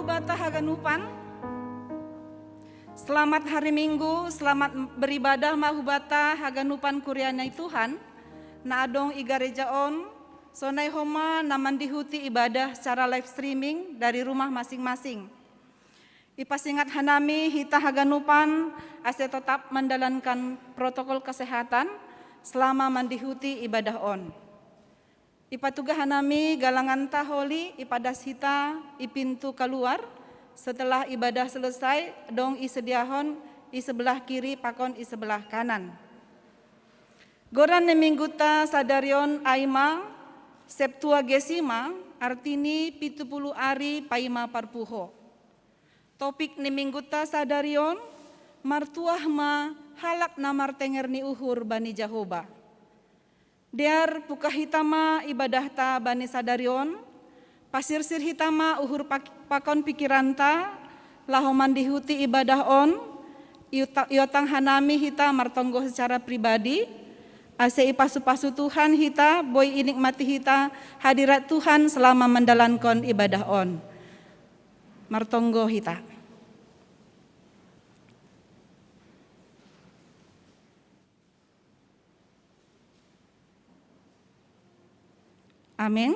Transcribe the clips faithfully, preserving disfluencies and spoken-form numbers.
Bata haganupan. Selamat hari Minggu, selamat beribadah ma hubata haganupan kuria ni Tuhan. Na adong i gareja on, sonai homa na mandihuti ibadah secara live streaming dari rumah masing-masing. Ipasingat hanami hita haganupan ase tetap menjalankan protokol kesehatan selama mandihuti ibadah on. Ipatuga hanami galanganta holi ipadas hita i pintu kaluar, setelah ibadah selesai dong isediahon i sebelah kiri pakon i sebelah kanan. Goran ni mingguta sadari on ai ma Septuagesima, artini pitu pulu ari paima parpuho. Topik ni mingguta sadari on, martuah ma halak na martenger ni uhur bani Jahowa. Dear puka hita ma ibadahta bani sadari on, pasirsir hita ma uhur pak-, pakon pikiranta, laho mandihuti ibadah on, iuta-, iotang hanami hita martonggo secara pribadi, ase ipasu-pasu Tuhan hita boi inikmati hita hadirat Tuhan selama mandalankon ibadah on. Martonggo hita. Amin.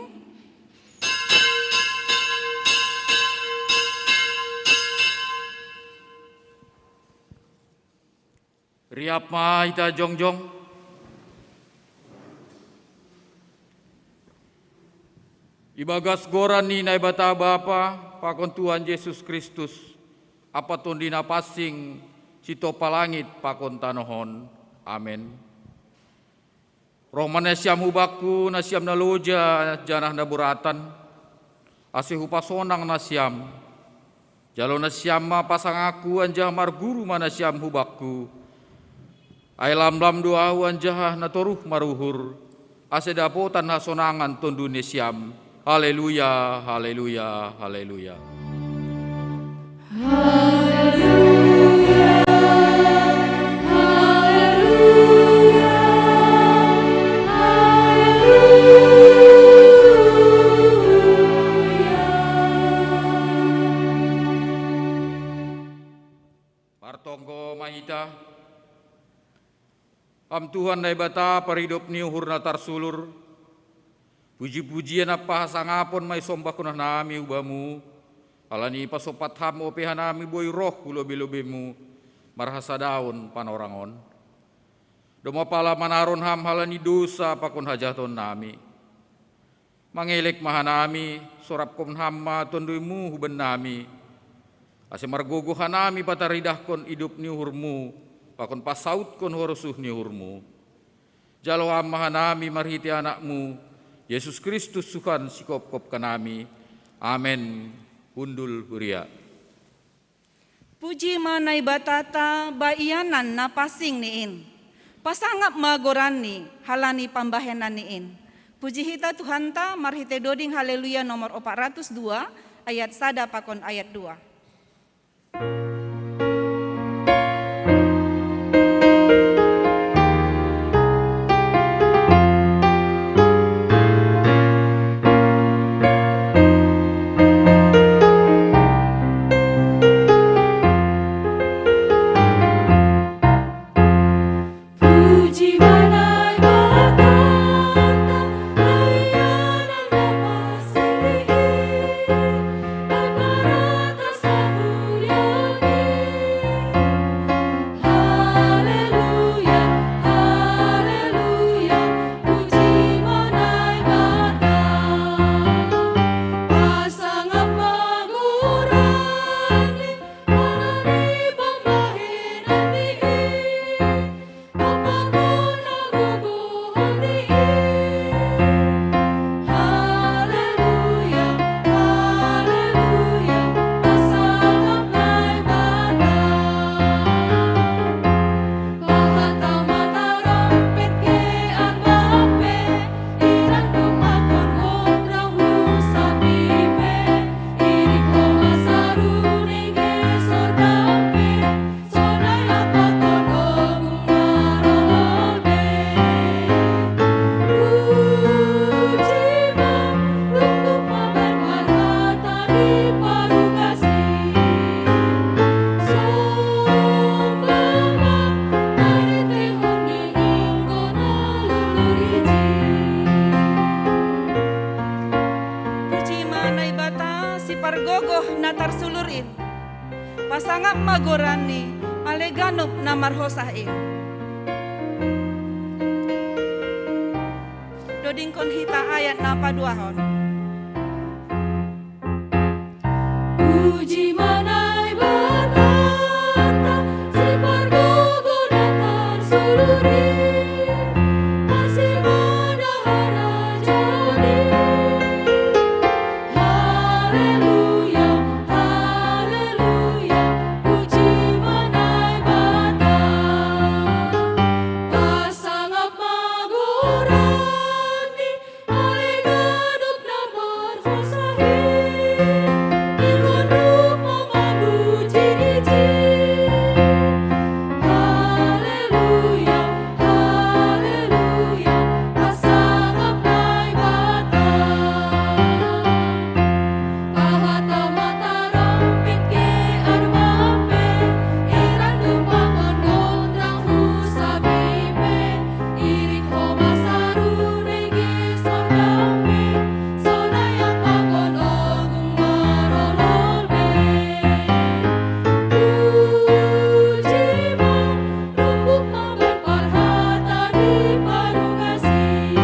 Riap ma hita jongjong. Ibagas goran ni Naibata Bapa, pakon Tuhan Jesus Kristus, ampa Tondi na pansing, sitompa langit pakon tanoh on. Amen. Roh ma nasiam hubakku, nasiam na loja janah na buratan, ase hupasonang nasiam. Jalo nasiam ma pasangapku anjaha marguru ma nasiam hubakku. Ai lamlam do ahu anjaha na toruh maruhur, ase dapotan hasonangan tonduy nasiam. Haleluya, haleluya, haleluya. Martonggo ma hita. Ham Tuhan Naibata, paridop ni uhur na tarsulur, puji-pujian ampa hasangapon ma isombahkon hanami hu Bamu, halani pasompat Ham ope hanami boi roh hu lobe-lobeMu, marhasadaon panorang on. Domma pala manaron Ham halani dousa pakon hajahatonnami. Mangelek ma hanami, sorapkon Ham ma TonduyMu hu bennami, ase margogoh hanami pataridahkon idop ni uhurMu, pakon pansautkon horosuh ni uhurMu. Jalo Ham ma hanami marhitei AnakMu, Jesus Kristus Tuhan sihopkop hanami. Amen. Hundul huria. Puji ma Naibatata baianan na pansing ni in. Pasangap ma goranNi halani pambahenanNi in. Puji hita Tuhanta marhitei doding Haleluya nomor opat ratus dua, ayat sada pakon ayat dua. Sangap ma goranNi, ale ganup na marhosah in. Dodingkon hita ayat na paduahon. Puji ma Naibata, si pargogo na tarsuluri, asi ma na harajaonNi. Haleluya, haleluya, puji ma Naibata. Pasangap ma goranNi, ale ganup na marhosah in, ihut rupa mamuji-muji. Haleluya, haleluya, pasangap Naibata. Pahata ma tarompit ge armampe, irandu pakon gondang hu sabime, irik homa sarune ge sorgambe, sonai pakon ogung marololbe. Puji ma, rumbuk ma ban parhata ni parungasi.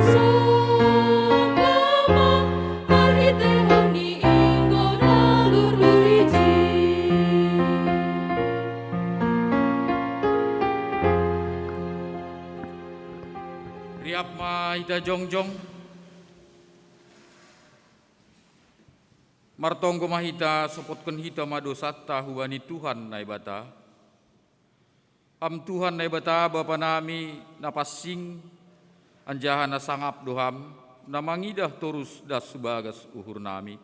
Sangap ma, marhitehon ni inggo na lurluriji. Riap ma hita jongjong. Martonggo ma hita, sopotkon hita ma dosanta hubani Tuhan Naibata. Ham Tuhan Naibata, Bapa nami na pansing, anjaha na sangap do Ham, na mangidah torus das hubagas uhur nami.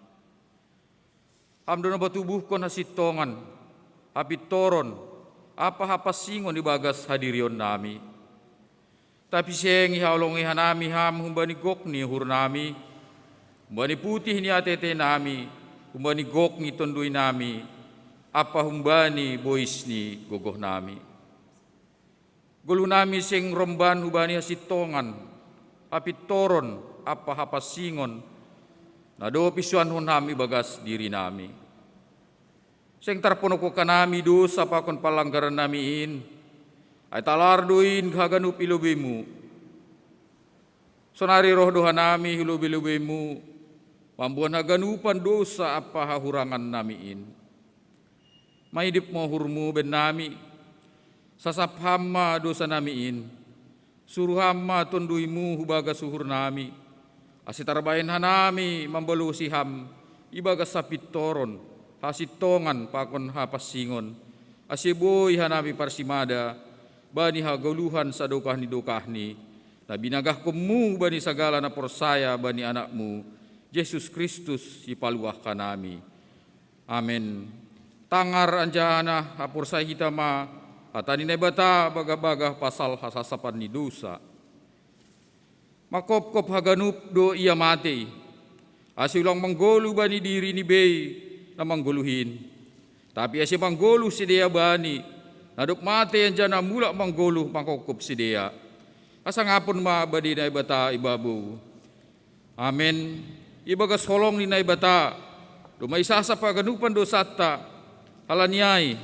Ham do na patubuhkon hasintongan, hapintoron, ampa hapansingon ibagas hadirion nami. Tapi seng ihaholongi hanami Ham humbani gok ni uhur nami, humbani putih ni atete nami, humbani gok ni tonduy nami, ampa humbani bois ni gogoh nami. Goluh nami seng romban hubani hasintongan, hapintoron ampa hapansingon, na dob isuanhon Ham ibagas diri nami. Seng tarponophon hanami dosa pakon panlanggaran nami in, ai talar do in haganup i lobei-Mu. Sonari roh do hanami hu lobei-lobei-Mu, mamboan haganupan dosa ampa hahurangan nami in. Maidip ma uhur-Mu bahen nami, sasap Ham ma dosa nami in, suru Ham ma tonduy-Mu hubagas uhur nami, ase tarbahen hanami mambalosi Ham ibagas hapintoron, hasintongan pakon hapansingon, ase boi hanami parsimada bani hagoluhan sadokah ni dokahni, na binagahkon-Mu bani sagala na porsaya bani Anak-Mu, Jesus Kristus, Sipaluah hanami. Amen. Tangar anjaha haporsaya hita ma hata ni Naibata bagah-bagah pasal hasasapan ni dosa. Manghophop haganup do ia matei, ase ulang manggoluh bani dirini bei na manggoluh in, tapi ase manggoluh sidea Bani, na dob matei anjaha na mulak manggoluh manghophop sidea. Hasangapon ma bani Naibata i babou. Amen. Ibagas holong ni Naibata domma isasap haganupan dosanta. Halani ai,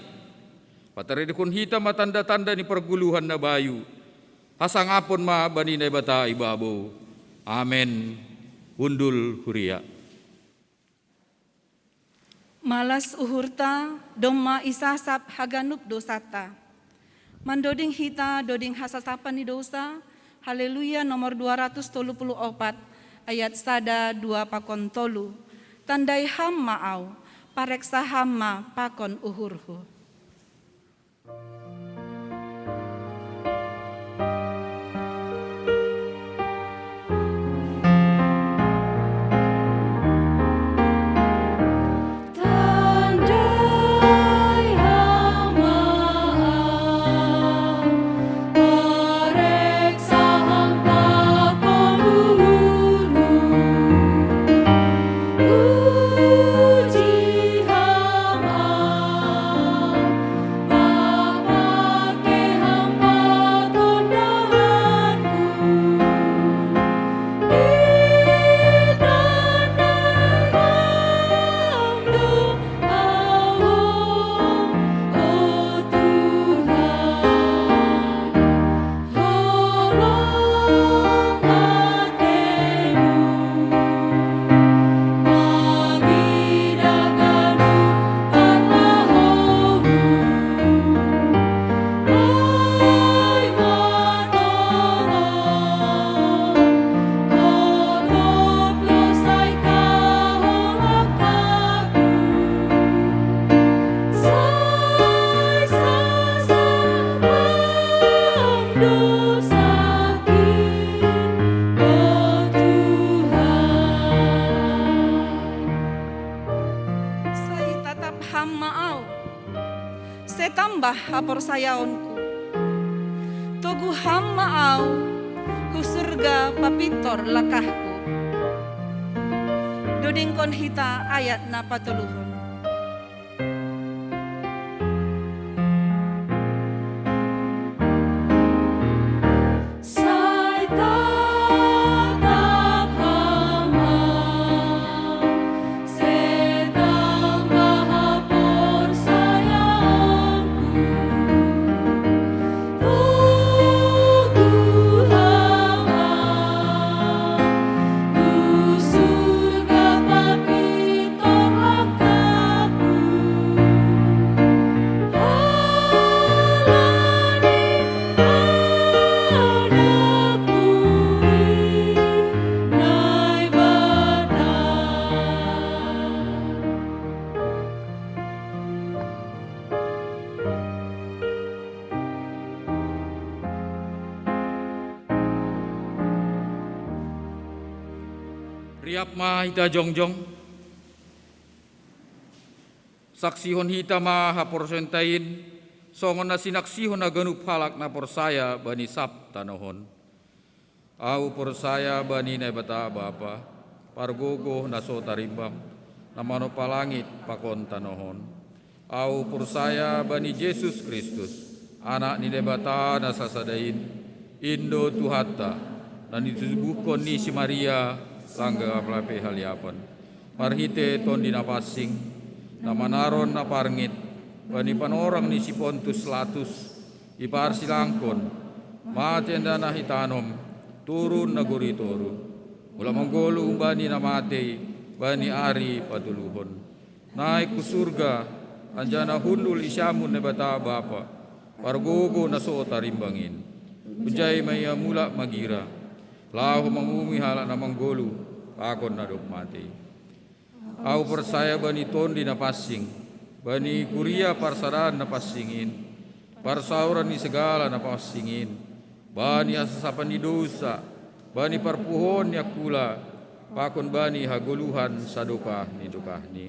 pataridahkon hita ma tanda-tanda ni pargoluhan na bayu. Hasangapon ma bani Naibata i babou. Amen. Hundul huria. Malas uhurta domma isasap haganup dosanta. Mandoding hita doding hasasapan ni dosa, Haleluya nomor dua ratus tolu puluh opat, ayat sada, dua pakon tolu. Tandai Ham ma au, pareksa Ham ma pakon uhurhu. Ham ma au, setambah haporsayaonku. Togu Ham ma au, hu surga papintor langkahku. Dodingkon hita ayat na patoluhon. Riap ma hita jongjong. Saksihon hita ma haporsayaonta in, songon na sinaksihon haganup halak na porsaya bani sab tanoh on. Ahu porsaya bani Naibata Bapa, pargogoh na so tarimbang, na manompa langit pakon tanoh on. Ahu porsaya bani Jesus Kristus, Anak ni Naibata na sasada in, in do Tuhanta, na nitubuhkon ni si Maria, lang gabe haliapan. Marhite Tondi Napansing, na manaron na parngit, bani panorang ni si Pontus Latus, diparsilangkon, mate ndada na hitanom, turun nagori toru. Mulak manggoluh humbani na matei, bani ari patoluhon. Naik hu surga, anjaha na hundul di siamun Naibata Bapa, pargogoh na so tarimbang in. Hunjai ma Ia mulak magira, laho manguhumi halak na manggoluh, pakon na dob matei. Ahu porsaya bani Tondi Napansing, bani kuria parsadaan na pansing in, parsaoran ni sagala na pansing in, bani hasasapan ni dousa, bani parpuhoon ni angkula, pakon bani hagoluhan sadokah ni dokahni.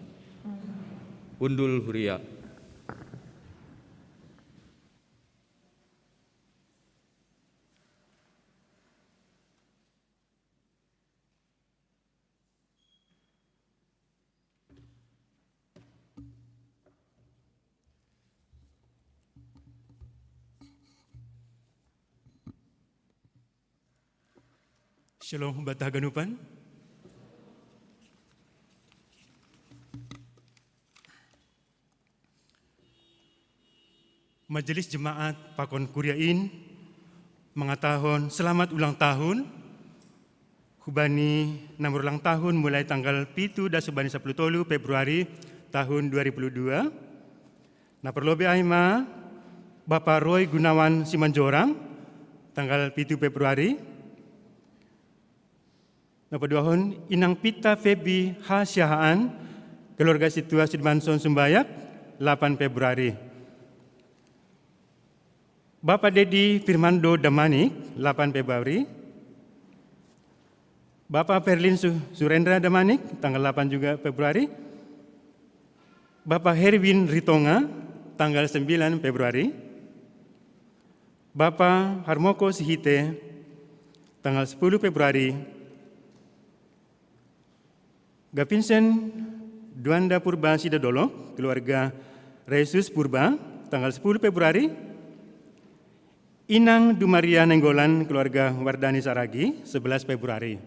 Hundul huria. Shalom, humbani haganupan. Majelis jemaat pakon kuria in mangatahon selamat ulang tahun hubani na marulang tahun mulai tanggal pitu das hubani sapuluh tolu Februari tahun dua ribu dua puluh dua. Na parlobei ai ma Bapa Roy Gunawan Simanjorang, tanggal pitu Februari. Na paduahon Inang Pinta Febi H Siahaan, keluarga sintua Simanjorang Sumbayak, lapan Februari. Bapa Dedi Firmando Damanik, lapan Februari. Bapa Perlin Su-, Surendra Damanik, tanggal lapan juga Februari. Bapa Herwin Ritonga, tanggal sembilan Februari. Bapa Harmoko Sihite, tanggal sepuluh Februari. Gapinsen Duanda Purba Sidodolok, keluarga Resus Purba, tanggal sepuluh Februari. Inang Dumaria Nenggolan, keluarga Wardani Saragi, sebelas Februari.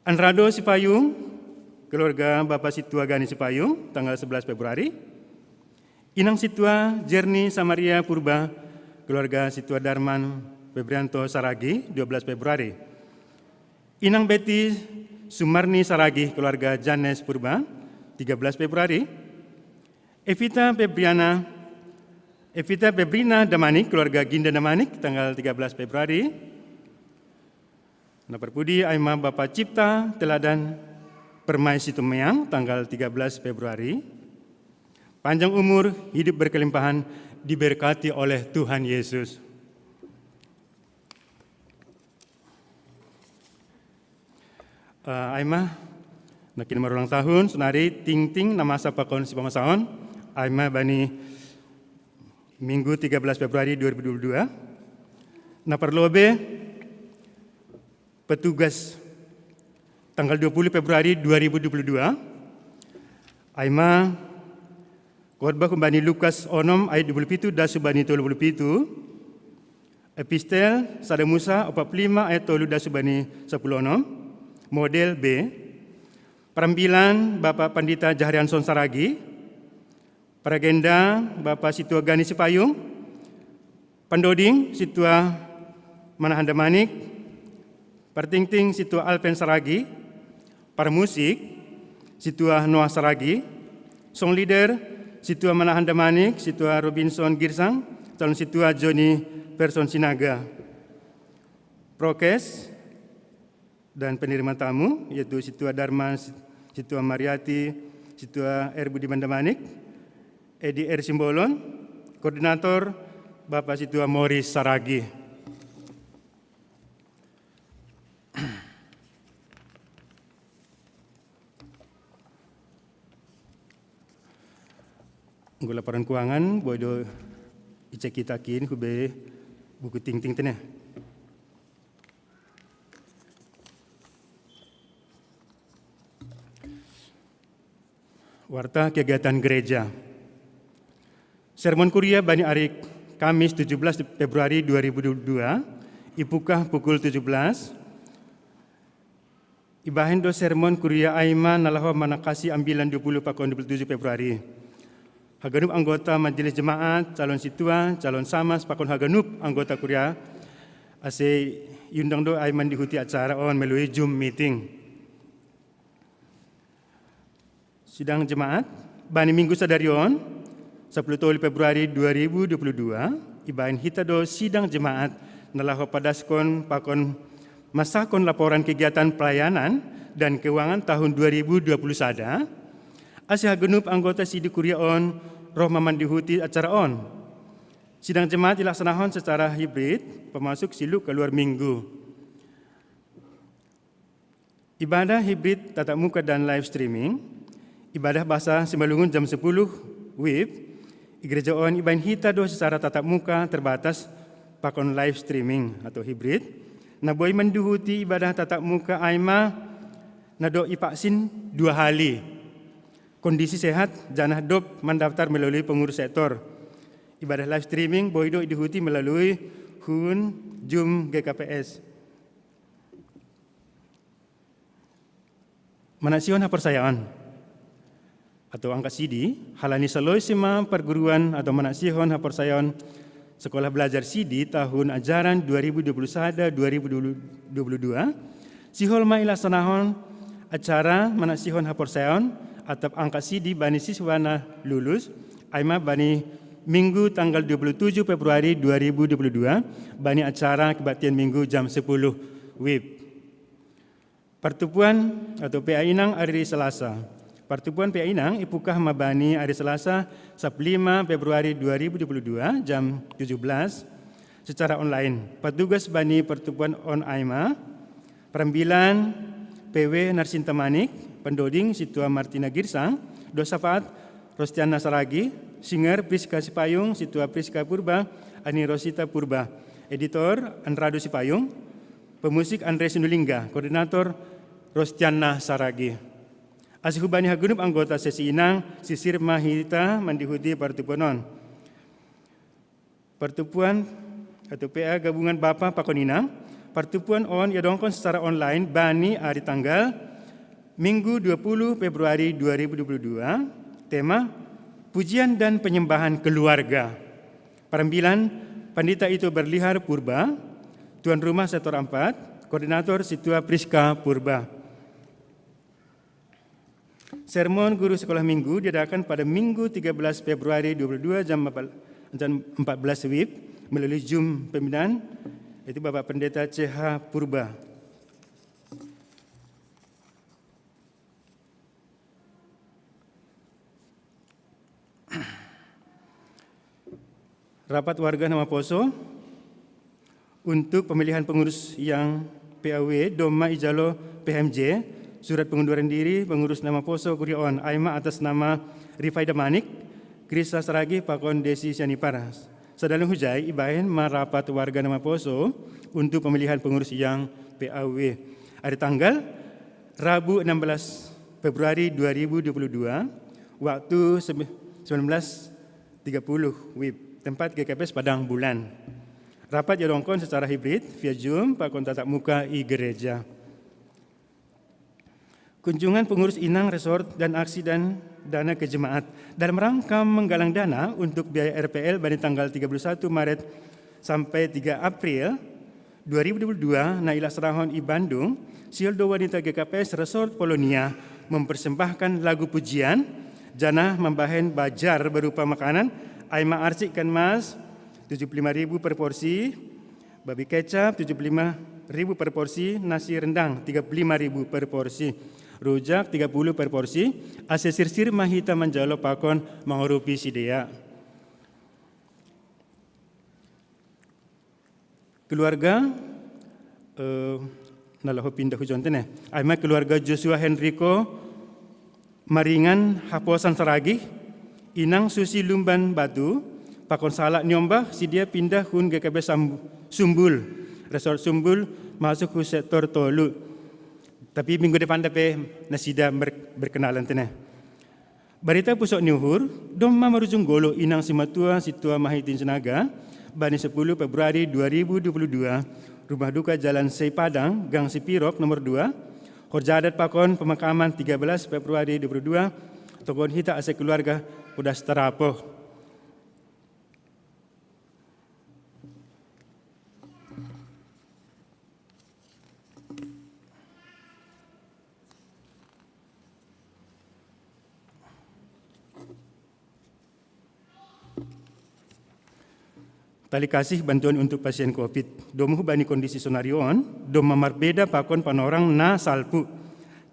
Anrado Sipayung, keluarga Bapak Situa Gani Sipayung, tanggal sebelas Februari. Inang Situa Jerni Samaria Purba, keluarga Situa Darman Febrianto Saragi, dua belas Februari. Inang Betty Sumarni Saragi, keluarga Janes Purba, tiga belas Februari. Evita Febriana, Evita Febrina Damanik, keluarga Ginda Damanik, tanggal tiga belas Februari. Na parpudi ai ma Bapa Cipta Teladan Permai Situmeang, tanggal tiga belas Februari. Panjang umur, hidup berkelimpahan, diberkati oleh Tuhan Yesus. Eh, ai ma Nakin marulang tahun, sonari tingting na masa pakon si pamasaon, aima bani Minggu tiga belas Februari dua ribu dua puluh dua. Na parlobe petugas tanggal dua puluh Februari dua ribu dua puluh dua. Aima khotbah kumbani Lukas onom ayat dua puluh pitu dasu bani tolu puluh pitu. Epistel sada Musa opat puluh lima ayat tolu dasu bani sapuluh onom. Model B. Parambilan Bapak Pandita Jaharianson Saragi. Paragenda Bapak Situa Gani Sipayung. Pandoding Situa Manahan Damanik. Partingting Situa Alpen Saragi. Parmusik Situa Noah Saragi. Song leader Situa Manahan Damanik, Situa Robinson Girsang, calon Situa Joni Person Sinaga. Prokes dan penerima tamu, yaitu Situa Darman, Situa Mariati, Situa R Budiman Damanik, Edi R Simbolon, koordinator Bapak Situa Moris Saragi. Nggo laporan kuangan, bodo icek kita kin hube buku tingting tene. Warta kegiatan gereja. Sermon kuria bani ari Kamis tujuh belas Februari dua ribu dua puluh dua, ipukah pukul tujuh belas. Ibahen do sermon kuria aima nalaho manakasi ambilan dua puluh pakon dua puluh tujuh Februari. Haganup anggota majelis jemaat, calon situa, calon samas pakon haganup anggota kuria ase iundang do aima mandihuti acara on melalui Zoom meeting. Sidang jemaat bani minggu sadari on, sapuluh tolu Februari dua ribu dua puluh dua, ibahen hita do sidang jemaat nalaho padaskon pakon masahkon laporan kegiatan pelayanan dan keuangan tahun dua ribu dua puluh sada, ase haganup anggota sidang kuria on roh mamandihuti acara on. Sidang jemaat ilaksanahon secara hibrid, pamasuk siluk kaluar minggu. Ibadah hibrid tatap muka dan live streaming. Ibadah bahasa Simalungun jam sepuluh wib. I gereja on ibahen hita do secara tatap muka terbatas pakon live streaming atau hibrid. Na boi mandihuti ibadah tatap muka aima na do ipaksin dua hali. Kondisi sehat janah dop mandaftar melalui pengurus sektor. Ibadah live streaming boi do idihuti melalui hun Zoom G K P S. Manaksihon haporsayaon atau angkat sidi, halani saloi sema perguruan atau manaksihon haporsayaon sekolah belajar sidi tahun ajaran dua ribu dua puluh sada dua ribu dua puluh dua, sihol ma ilaksanahon acara manaksihon haporsayaon atap angkat sidi bani siswa na lulus, aima bani Minggu tanggal dua puluh tujuh Februari dua ribu dua puluh dua, bani acara kebaktian Minggu jam sepuluh wib. Partubuan atau P A Inang ari Selasa. Partubuan P A Inang ipukah ma bani ari Selasa, sapuluh lima Februari dua ribu dua puluh dua, jam tujuh belas, secara online. Patugas bani partubuan on aima, parambilan P W Narsinta Manik, pandoding Situa Martina Girsang, doa sapaat Rostiana Saragi, singer Priska Sipayung, Situa Priska Purba, ani Rosita Purba, editor Anrado Sipayung, pemusik Andre Sinulingga, koordinator Rostiana Saragi. Ase hubani haganup anggota sesi inang, sisir ma hita mandihuti partubuan on. Partubuan atau P A gabungan bapa pakon inang, partubuan on iadongkon secara online bani ari tanggal Minggu dua puluh Februari dua ribu dua puluh dua, tema pujian dan penyembahan keluarga. Parambilan Pandita Ito Berlihar Purba, tuan rumah sektor empat, koordinator Situa Priska Purba. Sermon guru sekolah minggu diadakan pada Minggu tiga belas Februari dua puluh dua jam empat belas wib melalui Zoom pimpinan, yaitu Bapak Pendeta C H Purba. Rapat warga na maposo untuk pemilihan pengurus yang P A W domma ijalo P H M J Surat pengunduran diri pengurus nama poso Kuriaon, aima atas nama Rifai Damanik, Krista Saragih pakon Desi Sianipar. Sadalun hujai ibaen ma rapat warga nama poso untuk pemilihan pengurus yang P A W. Hari tanggal Rabu enam belas Februari dua ribu dua puluh dua, waktu sembilan belas tiga puluh W I B. Tempat G K P S Padang Bulan. Rapat diadongkon secara hibrid via Zoom pakon tatap muka i gereja. Kunjungan pengurus inang resort dan aksi dan dana ke jemaat dalam rangka menggalang dana untuk biaya R P L bani tanggal tiga puluh satu Maret sampai tiga April dua ribu dua puluh dua na ilasrahon i Bandung, siul do wanita G K P S Resort Polonia mempersembahkan lagu pujian, janah mambahen bajar berupa makanan, aima arsik ikan mas tujuh puluh lima ribu per porsi, babi kecap tujuh puluh lima ribu per porsi, nasi rendang tiga puluh lima ribu per porsi, rujak tiga puluh per porsi, ase sirsir ma hita manjalo pakon mangurupi sidea. Keluarga, eh, na laho pindah hujon tene. Aima keluarga Joshua Henrico Maringan Haposan Saragih, Inang Susi Lumban Batu, pakon salak niombah sidea pindah hun G K P Sambu-, Sumbul, Resort Sumbul, masuk hu sektor tolu. Tapi minggu depan dape nasida ber-, berkenalan tene. Barita pusok ni uhur, domma marujung golo inang simatua situa Mahitin Sinaga, bani sepuluh Februari dua ribu dua puluh dua, rumah duka Jalan Sei Padang, Gang Sipirok nomor dua, horja adat pakon pemakaman tiga belas Februari dua puluh dua, togon hita ase keluarga podas tarapoh. Tali kasih bantuan untuk pasien covid. Domu bani kondisi sonari on, domma marbeda pakon panorang na salpu,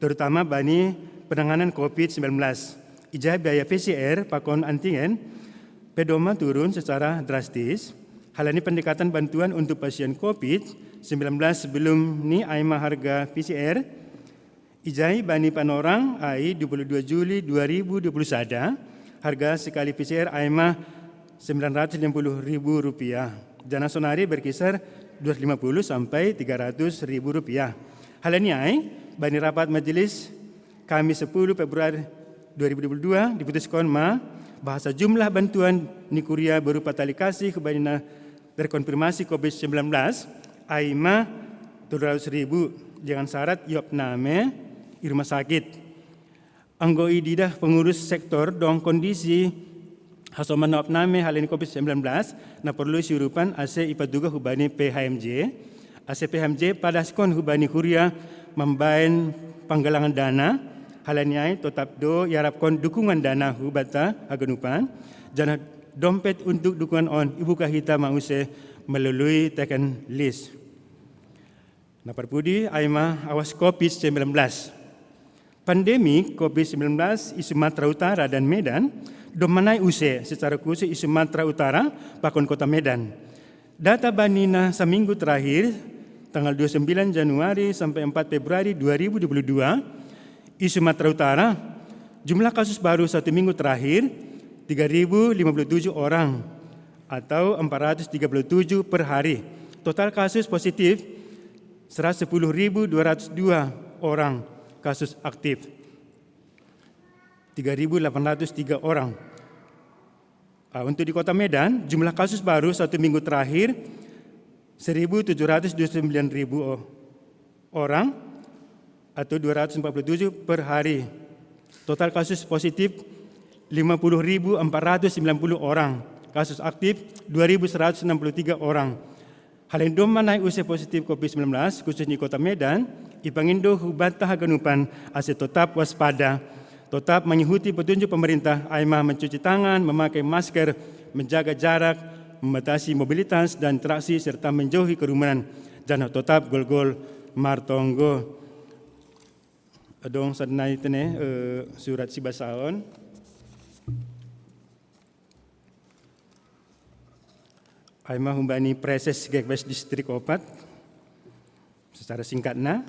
terutama bani penanganan covid sembilan belas. Ijai biaya P C R pakon antigen pe domma turun secara drastis. Halani pendekatan bantuan untuk pasien covid sembilan belas sebelum ni aima harga P C R ijai bani panorang ai dua puluh dua Juli dua ribu dua puluh sada, harga sekali P C R aima sembilan ratus lima puluh ribu rupiah. Janah sonari berkisar dua ratus lima puluh sampai tiga ratus ribu rupiah. Halani ai, bani rapat majelis Kamis sepuluh Februari dua ribu dua puluh dua diputuskon ma, bahasa jumlah bantuan ni kuria berupa tali kasih bani na terkonfirmasi covid sembilan belas, aima tolu ratus ribu, dengan syarat i opname i rumah sakit. Anggo i didah pengurus sektor dong kondisi hasoman na opname halani covid sembilan belas, na porlu siurupan ase ipatuga hubani P H M J, ase P H M J padaskon hubani kuria mambaen panggalangan dana, halani ai totap do iarapkon dukungan dana hu banta haganupan, janah dompet untuk dukungan on ibuka hita ma use melalui teken list. Na parpudi aima awas covid sembilan belas. Pandemi covid sembilan belas i Sumatera Utara dan Medan domma naik use, secara khusus i Sumatera Utara pakon kota Medan. Data bani na saminggu terakhir, tanggal dua puluh sembilan Januari sampai empat Februari dua ribu dua puluh dua, i Sumatera Utara, jumlah kasus baru satu minggu terakhir tiga ribu lima puluh tujuh orang atau empat ratus tiga puluh tujuh per hari. Total kasus positif seratus sepuluh ribu dua ratus dua orang, kasus aktif tiga ribu delapan ratus tiga orang. Ah, untuk di Kota Medan, jumlah kasus baru satu minggu terakhir seribu tujuh ratus dua puluh sembilan ribu o-, orang atau dua ratus empat puluh tujuh per hari. Total kasus positif lima puluh ribu empat ratus sembilan puluh orang, kasus aktif dua ribu seratus enam puluh tiga orang. Halani domma naik use positif covid sembilan belas, khusus di Kota Medan, ipangindo hu banta haganupan ase totap waspada, totap mengikuti petunjuk pemerintah, aima mencuci tangan, memakai masker, menjaga jarak, membatasi mobilitas dan interaksi, serta menjauhi kerumunan, janah totap golgol martonggo. Adong sada nai tene, eh, surat sibasaon. Aima humbani Preses G K P S Distrik opat. Secara singkatna,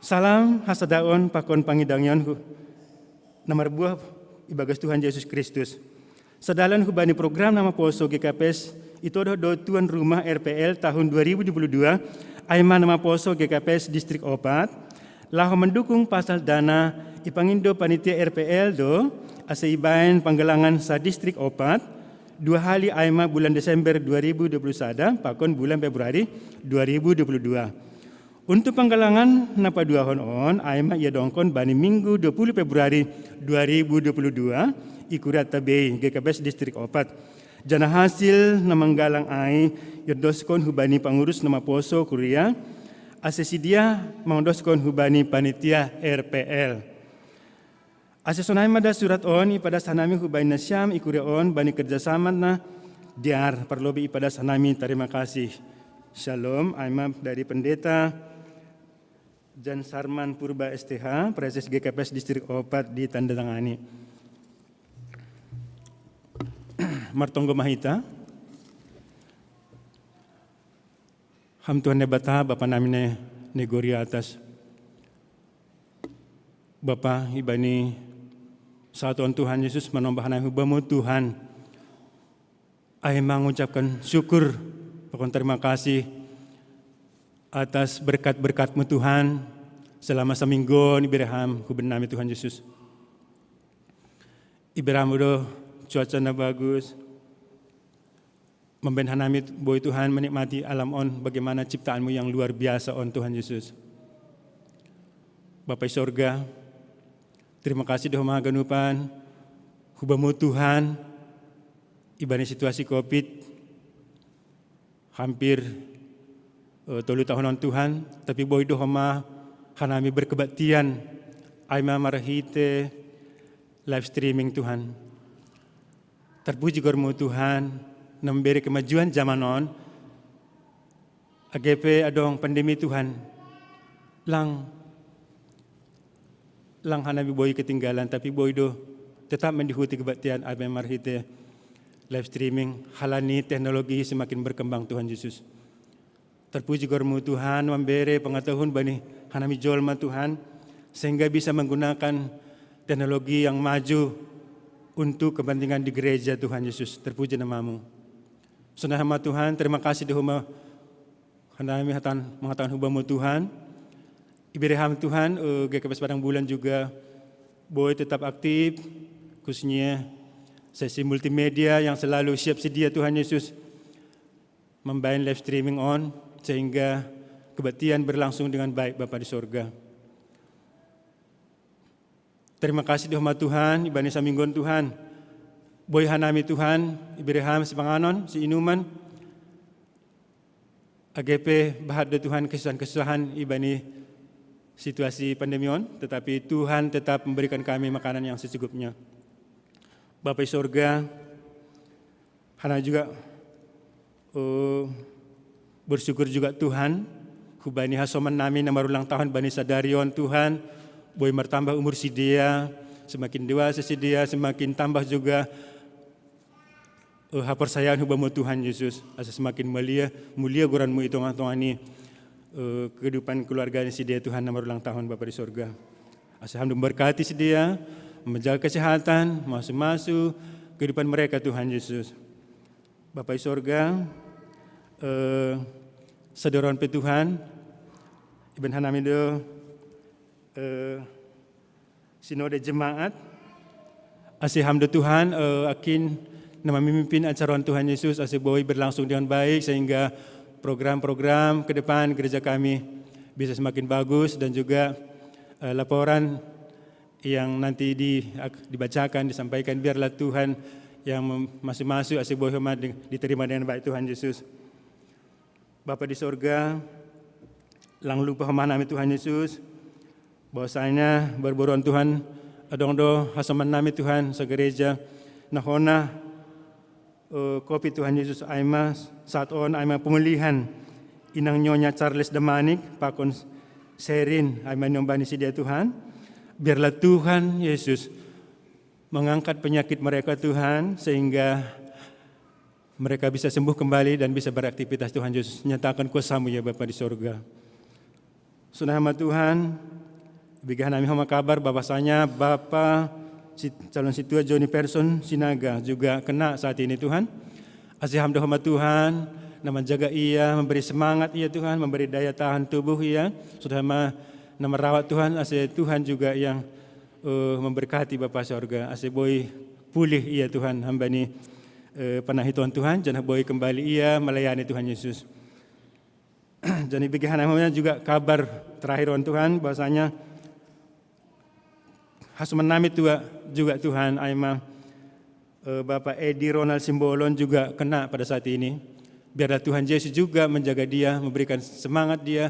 Salam hasadaon pakon pangidangion hu-, na marbuah ibagas Tuhan Yesus Kristus. Sadalan hubani program na maposo G K P S, ito do, do tuan rumah R P L tahun dua ribu dua puluh dua, ai ma na maposo G K P S Distrik Opat, laho mandukung pasal dana ipangindo panitia R P L do, ase ibaen panggalangan sa Distrik Opat, dua hali ai ma bulan Desember dua ribu dua puluh sada, pakon bulan Februari dua ribu dua puluh dua. Untuk panggalangan na paduahon on, ai ma iadongkon bani Minggu dua puluh Februari dua ribu dua puluh dua, i kuria tabei G K P S Distrik Opat. Janah hasil na manggalang ai, iondoskon hubani pangurus na maposo kuria, ase sidia mangondoskon hubani panitia R P L. Ase sonai ma da surat on ipadas hanami hubani nasiam i kuria on bani kerjasama na diar, parlobei ipadas hanami tarima kasih. Shalom, ai ma dari Pendeta Jan Sarman Purba S T H, Praeses G K P S Distrik Opat ditandatangani. Martonggo ma hita. Ham Tuhan Debata, Bapa nami ne, ne gori atas. Bapa, ibani saat on Tuhan Yesus manombah hanami hubamu Tuhan. Ai ma ngucapkan syukur, pakon terima kasih atas berkat-berkat-Mu Tuhan, selama saminggu ni bereham huben nami Tuhan Yesus. Ibereham do cuaca na bagus, mambaen hanami boi Tuhan menikmati alam on, bagaimana ciptaan-Mu yang luar biasa on Tuhan Yesus. Bapa i sorga, terima kasih do homa haganupan hubamu Tuhan, ibani situasi covid, hampir, eh, tolu tahun on Tuhan, tapi boi do homa hanami berkebaktian, ai ma marhite live streaming Tuhan. Terpuji gormu Tuhan, na mambere kemajuan zaman on, age pe adong pandemi Tuhan, lang, lang hanami boi ketinggalan, tapi boi do tetap mandihuti kebaktian ai ma marhite live streaming, halani teknologi semakin berkembang Tuhan Yesus. Terpuji gormu Tuhan, mambere pengetahuan bani hanami jolma Tuhan, sehingga bisa menggunakan teknologi yang maju untuk kepentingan di gereja Tuhan Yesus. Terpuji nama-Mu. Sonai ma Tuhan, terima kasih do homa hanami hatan mangatakan hubamu Tuhan. Ibereham Tuhan, eh, G K P S Padang Bulan juga boi tetap aktif, khususnya sesi multimedia yang selalu siap sedia Tuhan Yesus mambaen live streaming on, sehingga kebaktian berlangsung dengan baik Bapa di sorga. Terima kasih do homa Tuhan, ibani saminggu on Tuhan. Boi hanami Tuhan, ibereham sipanganon, siinuman. Age pe bahat do Tuhan kesusahan-kesusahan ibani situasi pandemi on, tetapi Tuhan tetap memberikan kami makanan yang secukupnya. Bapa i sorga, hanami juga, eh, bersyukur juga Tuhan, hubani hasoman nami na marulang tahun bani sadari on Tuhan, boi martambah umur sidea, semakin dewasa sidea, semakin tambah juga, eh, haporsayaon hubamu Tuhan Yesus, asa semakin mulia, mulia goran-Mu i tongah-tongah ni, eh, kehidupan keluarga ni sidea Tuhan na marulang tahun Bapa di sorga. Asa Ham do memberkati sidea, menjaga kesehatan, masu-masu kehidupan mereka Tuhan Yesus. Bapa i sorga, eh, sadaron pe Tuhan, ibaen hanami do, eh, sinode jemaat, ase Ham do Tuhan, eh, akin na mamimpin acara on Tuhan Yesus, ase boi berlangsung dengan baik, sehingga program-program ke depan gereja kami bisa semakin bagus, dan juga, eh, laporan yang nanti di-, ak-, dibacakan, disampaikan, biarlah Tuhan yang mem-, masu-masu ase boi homa di-, diterima dengan baik Tuhan Yesus. Bapa di sorga, lang lupa homa nami Tuhan Yesus, bahwasanya boru-boru-Mu Tuhan, adong do hasoman nami Tuhan, segereja, na hona, eh, covid Tuhan Yesus ai ma, saat on ai ma pemulihan inang Nyonya Charles Damanik, pakon Serin, ai ma niombah ni sidea Tuhan. Biarlah Tuhan Yesus mengangkat penyakit mereka Tuhan, sehingga mereka bisa sembuh kembali dan bisa beraktivitas Tuhan Yesus. Nyatakan kuasa-Mu ya Bapa di sorga. Sonde hamba Tuhan, bigehana nami homa kabar bahwasanya Bapa si-, calon sintua Joni Persson Sinaga juga kena saat ini Tuhan. Ase hamba doa homa Tuhan, na manjaga ia, memberi semangat ia Tuhan, memberi daya tahan tubuh ia. Sonde hamba na merawat Tuhan, ase Tuhan juga yang, eh, memberkati Bapa sorga, ase boi pulih ia Tuhan, hamba ni, eh, panahiton Tuhan, janah boi kembali ia melayani Tuhan Yesus. Jadi bigehana homa juga kabar terakhir on Tuhan, bahwasanya hasoman nami tua juga Tuhan, ai ma, eh, Bapak Edi Ronald Simbolon juga kena pada saat ini. Biarlah Tuhan Yesus juga menjaga dia, memberikan semangat dia,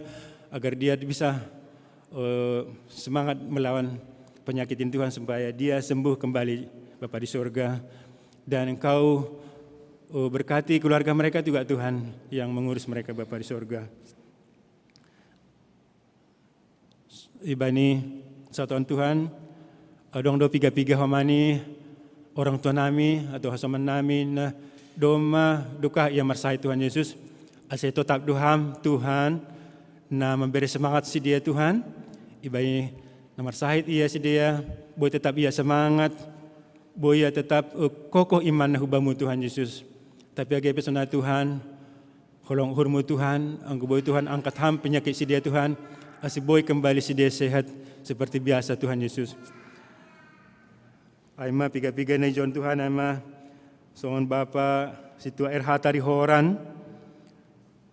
agar dia bisa, eh, semangat melawan penyakit ini Tuhan, supaya dia sembuh kembali Bapa di sorga. Dan Engkau, eh, berkati keluarga mereka juga Tuhan yang mengurus mereka Bapa di sorga. Ibani satuan Tuhan, adong do piga-piga homa ni orang tua nami atau hasoman nami na domma dokah ia marsahit Tuhan Yesus, ase totap do ham Tuhan na memberi semangat sidea Tuhan, ibani na marsahit ia sidea, boi tetap ia semangat, boi ia tetap, eh, kokoh imanna hu Bamu Tuhan Yesus. Tapi age pe sonai Tuhan, holong uhurMu Tuhan, anggo boi Tuhan angkat ham penyakit sidea Tuhan, ase boi kembali sidea sehat seperti biasa Tuhan Yesus. Ai ma piga-piga na ijon Tuhan, ai ma songon Bapa Sintua R H Tarihoran,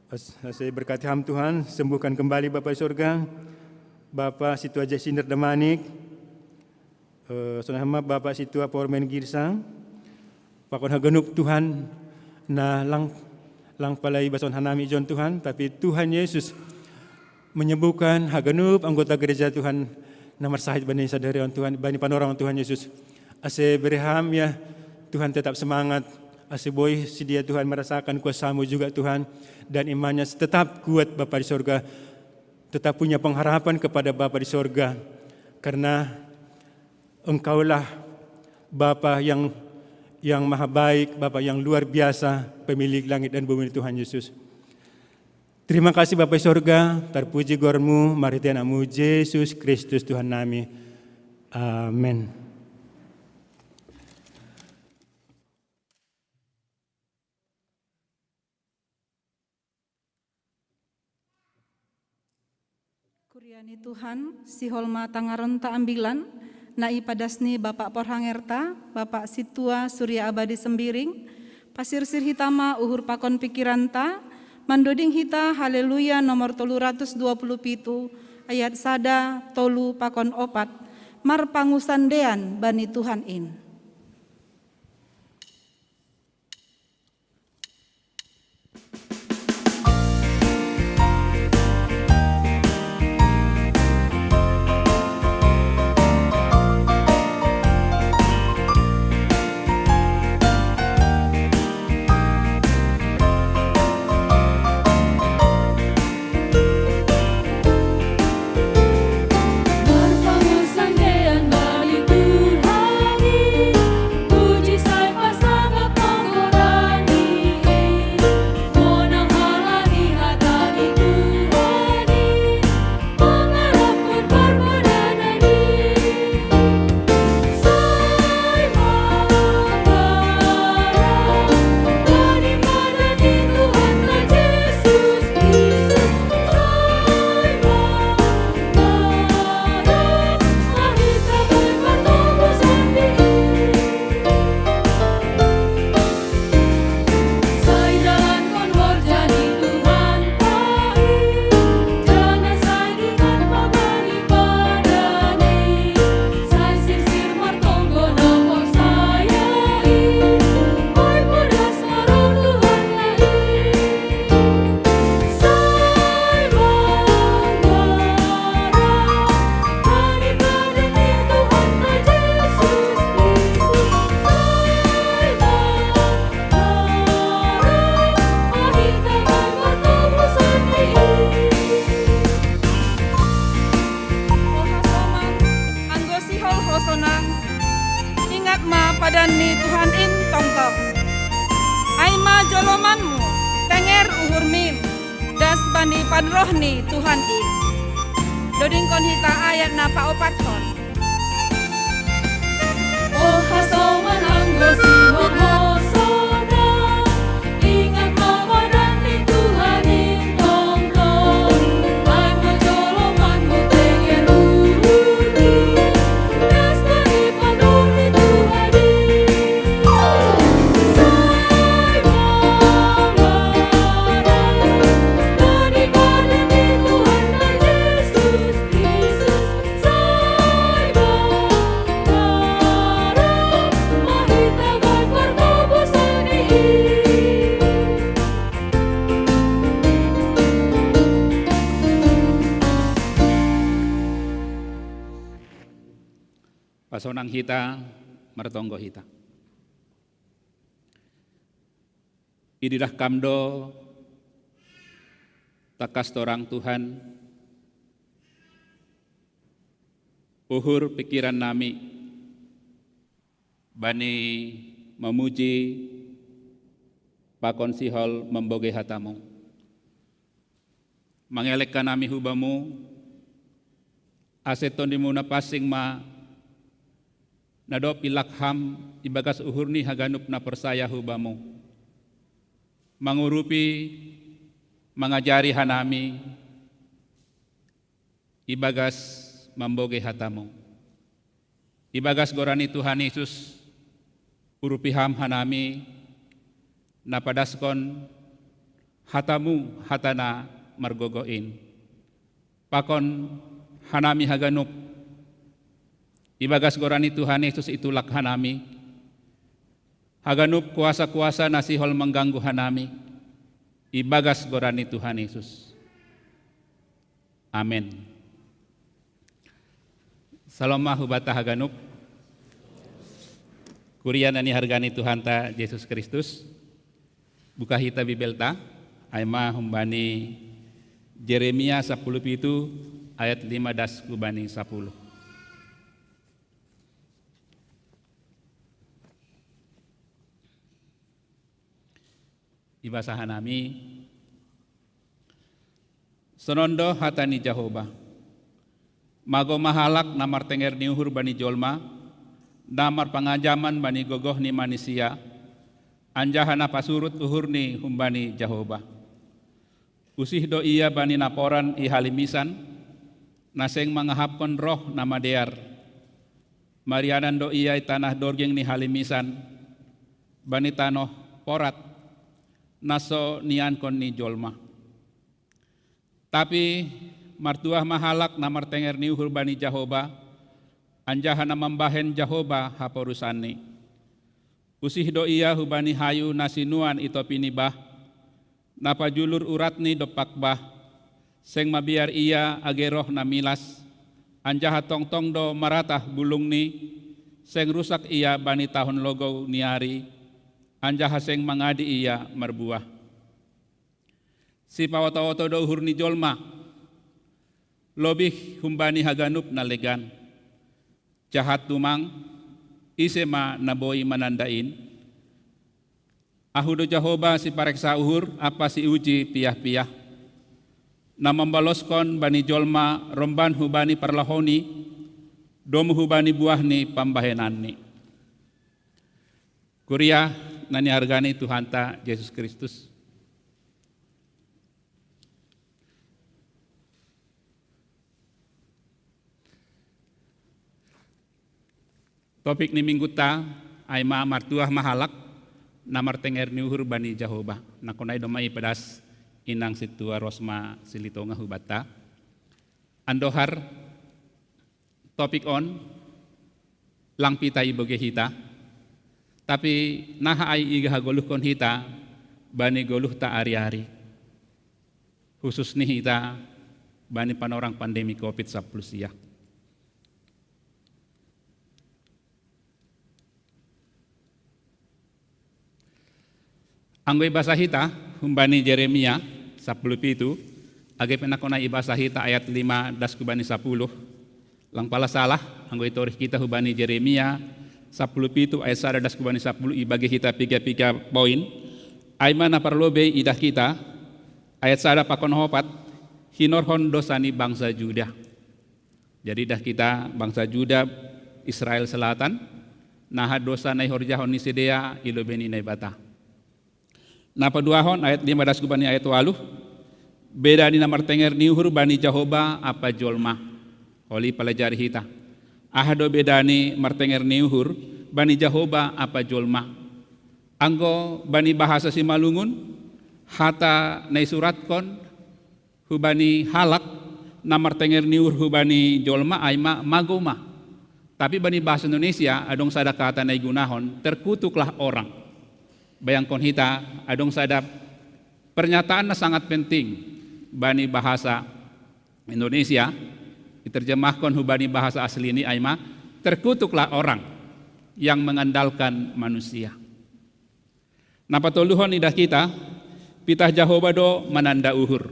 as-, ase berkati ham Tuhan, sembuhkan kembali Bapa di sorga, Bapa Sintua Jesinder Damanik, eh, sonai homa Bapa Sintua Pormen Girsang, pakon haganup Tuhan, na lang, lang pala ibasohon hanami ijon Tuhan, tapi Tuhan Yesus menyembuhkan haganup anggota gereja Tuhan, na marsahit bani sadari on Tuhan, bani panorang Tuhan Yesus. Ase bere ham ia Tuhan tetap semangat, ase boi sidea Tuhan merasakan kuasa-Mu juga Tuhan, dan imannya tetap kuat Bapa di sorga, tetap punya pengharapan kepada Bapa di sorga, karena Engkaulah Bapa yang, yang maha baik, Bapa yang luar biasa, pemilik langit dan bumi Tuhan Yesus. Terima kasih Bapa di sorga, terpuji goar-Mu, marhitei Anak-Mu Yesus Kristus Tuhan nami. Amin. Kuria ni Tuhan, sihol ma tangaronta ambilan, na ipadas ni Bapak porhangerta, Bapak Sintua Surya Abadi Sembiring, pasirsir hita ma uhur pakon pikiranta, mandoding hita Haleluya nomor tolu ratus dua puluh pitu, ayat sada, tolu pakon opat, marpangusandean bani Tuhan in. Oha soman, anggo sihol hosana, ingat ma padan ni Tuhan in tongtong. Ai ma jolomanmu, tenger uhurmin, das bani panroh ni Tuhan in. Dodingkon hita ayat na paopathon. Pasonang hita, martonggo hita. Ididah Kam do, tangkas torang Tuhan, uhur pikiran nami bani mamuji pakon sihol mambogei hatamu. Mangelek hanami hu Bamu, ase Tondimu na pansing ma na dob ilak Ham ibagas uhur ni haganup na porsaya hu Bamu, mangurupi, mangajari hanami ibagas mambogei hatamu. Ibagas goran ni Tuhan Yesus, urupi Ham hanami, na padaskon hatamu hata na margogoh in. Pakon hanami haganup, ibagas goran ni Tuhan Yesus itulak hanami, haganup kuasa-kuasa na sihol mangganggu hanami, ibagas goran ni Tuhan Yesus. Amen. Salom ma hu banta haganup. Kuria na nihargani Tuhanta Jesus Kristus. Buka hita Bibelta, ai ma humbani Jeremia sapuluh pitu ayat lima das hu bani sapuluh. Ibasa hanami. Sonon do hata ni Jahowa: Mago ma halak na martenger ni uhur bani jolma, na marpangajaman bani gogoh ni manisia, anjaha na pasurut uhurni humbani Jahowa. Usih do ia bani naporan i halimisan, na seng mangahapkon roh na madear. Marianan do ia i tanah dorging ni halimisan, bani tanoh porat, na so niankon ni jolma. Tapi martuah ma halak na martenger ni uhur bani Jahowa, anjaha na mambahen Jahowa haporusanni. Usih do ia hubani hayu na sinuan i topi ni bah, na pajulur uratni dompak bah, seng mabiar ia age roh na milas, anjaha tongtong do maratah bulungni, seng rusak ia bani tahun logou ni ari, anjaha seng mangadi ia marbuah. Sipaoto-oto do uhur ni jolma, lobih humbani haganup na legan. Jahat tumang, ise ma na boi mananda in? Ahu do Jahowa sipareksa uhur ampa siuji piah-piah, na mambaloskon bani jolma romban hubani parlahouni, domu hubani buah ni pambahenanni. Kuria na nihargani Tuhanta Jesus Kristus. Topik ni mingguta, ai ma martuah ma halak na martenger ni uhur bani Jahowa. Na kona i do ma ipadas inang sintua Rosma Silitonga hu banta. Andohar, topik on, lang pita ibogei hita, tapi naha ai iga hagoluhkon hita bani goluhta ari-ari, khususni hita bani panorang pandemi covid sapuluh sia. Anggo ibasa hita humbani Jeremia sapuluh pitu, age pe nakon ai ibasa hita ayat lima das hu bani sapuluh. Lang pala salah, anggo itorih hita hubani Jeremia sapuluh pitu ayat sada das hu bani sapuluh, ibagei hita piga-piga poin. Ai ma na parlobei idah hita, ayat sada pakon opat, hinorhon dosa ni bangsa Juda. Jadi dah kita bangsa Juda, Israel Selatan, naha dosa na ihorjahon ni sidea i lobei ni Naibata. Na paduahon, ayat lima das hubani ayat waluh, beda ni na martenger ni uhur bani Jahowa ampa jolma. Holi palajari hita. Aha do beda ni martenger ni uhur bani Jahowa ampa jolma. Anggo bani bahasa Simalungun, hata na isuratkon hubani halak na martenger ni uhur hubani jolma ai ma magou ma. Tapi bani bahasa Indonesia adong sada kata na igunahon, terkutuklah orang. Bayangkon hita, adong sada pernyataan na sangat penting bani bahasa Indonesia, diterjemahkan hubani bahasa asli ini ai ma, terkutuklah orang yang mengandalkan manusia. Na patoluhon idah kita, pitah Jahowa do mananda uhur.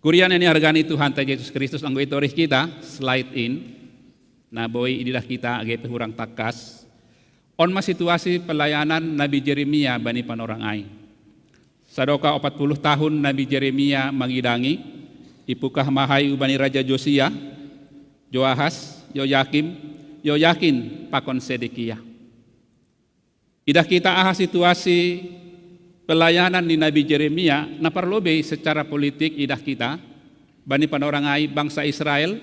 Kuria na nihargani Tuhanta Jesus Kristus, anggo itorih kita, slide in, na boi ididah kita age pe hurang tangkas. On ma situasi pelayanan Nabi Jeremia bani panorang ai. Sadoka opat puluh tahun Nabi Jeremia mangidangi, ipukah ma ai hubani Raja Josia, Joahas, Joyakim, Joyakin pakon Sedekia. Idah kita aha situasi pelayanan ni Nabi Jeremia na parlobei secara politik idah kita, bani panorang ai bangsa Israel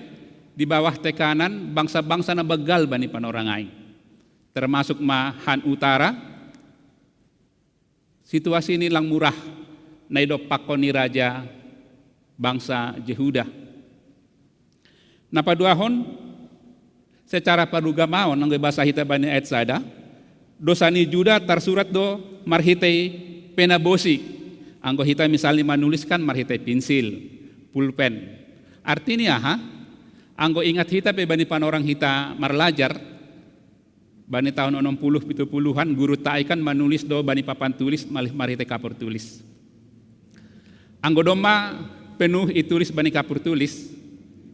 di bawah tekanan bangsa-bangsa na begal bani panorang ai. Termasuk ma han utara, situasi ni lang murah na idompakkon ni raja bangsa Jehuda. Na paduahon, secara parugamaon, anggo ibasa hita bani ayat sada, dosa ni Juda tarsurat do marhitei pena bosi. Anggo hita misalnya manuliskan marhitei pinsil, pulpen. Artini aha? Anggo ingat hita pe bani panorang hita marlajar, bani tahun onom puluh pitu puluhan, gurunta ai kan manulis do bani papan tulis malih marhitei kapur tulis. Anggo domma penuh itulis bani kapur tulis,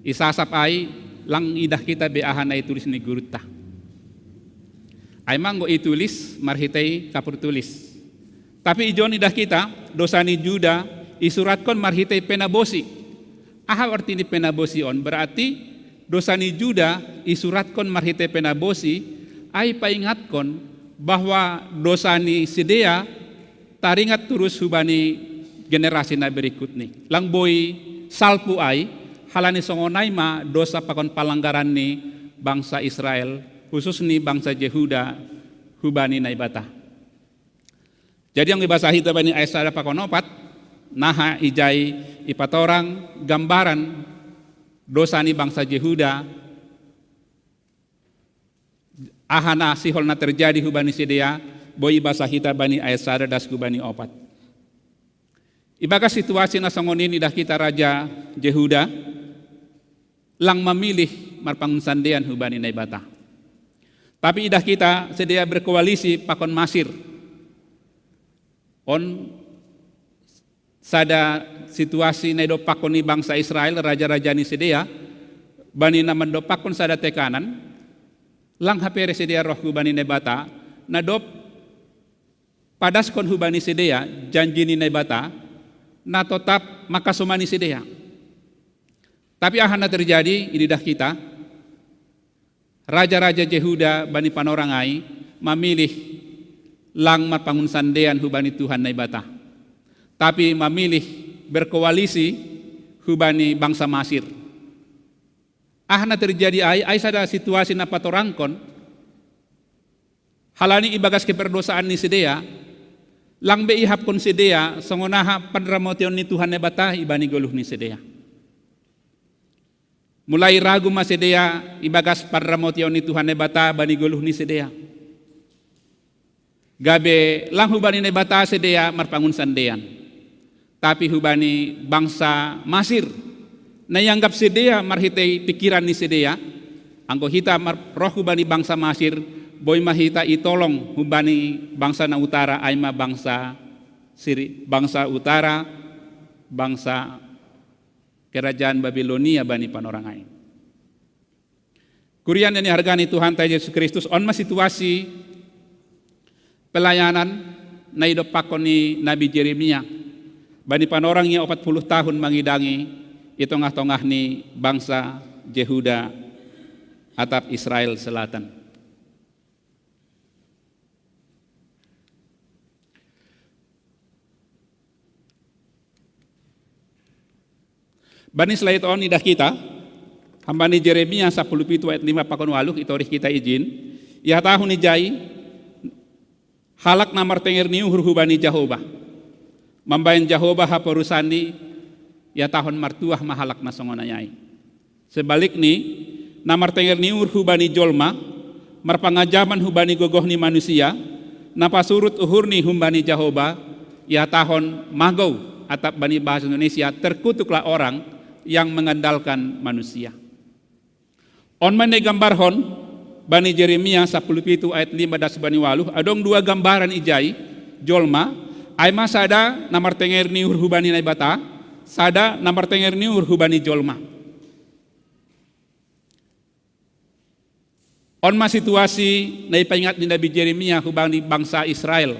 isasap ai lang idah kita be aha na itulis ni gurunta. Ai ma anggo itulis marhitei kapur tulis. Tapi ijon idah kita, dosa ni Juda isuratkon marhitei pena bosi. Aha arti ni pena bosi on? Berarti dosa ni Juda isuratkon marhitei pena bosi, ai paingatkon bahwa dosa ni sidea taringat turus hubani generasi na berikutni. Lang boi salpu ai, halani songon ai ma dosa pakon palanggaran ni bangsa Israel, khusus ni bangsa Jehuda, hubani Naibata. Jadi anggo ibasa hita bani ayat sada pakon opat, naha ijai ipatorang gambaran dosa ni bangsa Jehuda, aha na sihol na terjadi hubani sidea, boi ibasa hita bani ayat sada das hubani opat. Ibagas situasi na songon i idah kita raja Jehuda, lang mamilih marpangunsandean hubani Naibata. Tapi idah kita sidea berkoalisi pakon Masir. On sada situasi na idompakkon ni bangsa Israel, raja-raja ni sidea, bani na mandompakkon sada tekanan, lang hape sidea roh hubani Naibata, na dob padaskon hubani sidea janji ni Naibata, na totap mangkasomani sidea. Tapi aha na terjadi ididah kita, raja-raja Jehuda bani panorang ai mamilih lang marpangunsandean hubani Tuhan Naibata, tapi mamilih berkoalisi hubani bangsa Masir. Aha na terjadi ai, ai sada situasi na patorangkon, halani ibagas keperdosaan ni sidea, lang be ihapkon sidea songon aha panramotion ni Tuhan Naibata ibani goluh ni sidea. Mulai ragu ma sidea ibagas panramotion ni Tuhan Naibata bani goluh ni sidea. Gabe lang hubani Naibata sidea marpangunsandean, tapi hubani bangsa Masir. Na ianggap sidea marhitei pikiran ni sidea, anggo hita mar-, roh hubani bangsa Masir, boi ma hita itolong hubani bangsa na utara, ai ma bangsa Siri, bangsa utara, bangsa kerajaan Babilonia bani panorang ai. Kuria na nihargani Tuhanta Jesus Kristus, on ma situasi pelayanan na idompakkon ni Nabi Jeremia. Bani panorang ia opat puluh tahun mangidangi i tongah-tongah ni bangsa Jehuda atap Israel Selatan. Bani slide on idah kita, hambani Jeremia sapuluh pitu ayat lima pakon waluh i torih kita ijin, ia tahun ijai, halak na martenger ni uhur hubani Jahoba. Mambaen Jahoba haporusandi, ia tahun martuah ma halak na songon ai. Sebalikni, na martenger ni uhur hubani jolma, marpangajaman hubani gogoh ni manusia, na pasurut uhurni humbani Jahoba, ia tahun magou atap bani bahasa Indonesia terkutuklah orang yang mengandalkan manusia. On ma na igambarhon bani Jeremia sapuluh pitu ayat lima das bani waluh, adong dua gambaran ijai jolma, ai ma sada na martenger ni uhur hubani Naibata, sada na martenger ni uhur hubani jolma. On ma situasi na ipaingat ni Nabi Jeremia hubani bangsa Israel,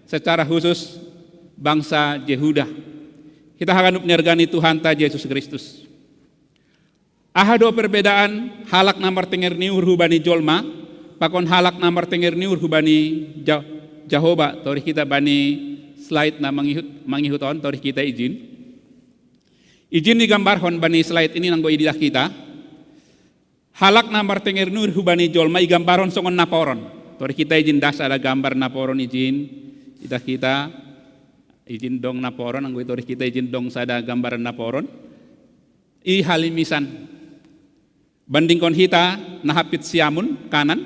secara khusus bangsa Jehuda. Kita haganup ni arga ni Tuhanta Jesus Kristus. Aha do perbedaan halak na martenger ni uhur hubani jolma, pakon halak na martenger ni uhur hubani Ja-, Jahoba, torih kita bani slide na mangihut, mangihut on, torih kita ijin. Ijin igambarhon bani slide ini nanggo ididah kita. Halak na martenger ni uhur hubani jolma igambarhon songon naporon. Torih kita ijin das ada gambar naporon ijin. Idah kita ijin dong naporon, anggo i torih kita ijin dong sada gambaran naporon. I halimisan. Bandingkon hita na hapit siamun kanan,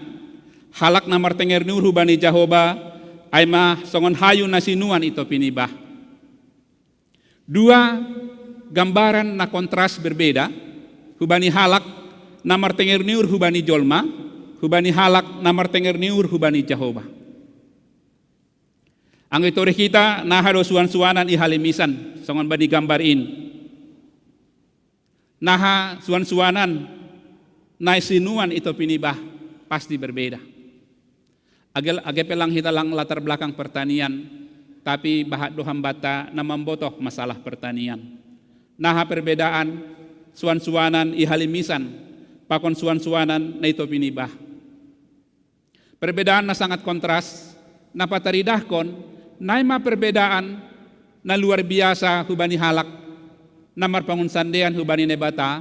halak na martenger ni uhur hubani Jahoba, ai ma songon hayu na sinuan i topi ni bah. Dua gambaran na kontras berbeda, hubani halak na martenger ni uhur hubani jolma, hubani halak na martenger ni uhur hubani Jahoba. Anggo i torih kita, naha do suan-suanan i halimisan, songon bani gambar in. Naha suan-suanan na sinuan i topi ni bah pasti berbeda. Age, age pe lang hita lang latar belakang pertanian, tapi bahat do hambanta na mambotoh masalah pertanian. Naha perbedaan suan-suanan i halimisan, pakon suan-suanan na i topi ni bah. Perbedaan na sangat kontras, na pataridahkon, nai ma perbedaan na luar biasa hubani halak, na marpangunsandean hubani Naibata,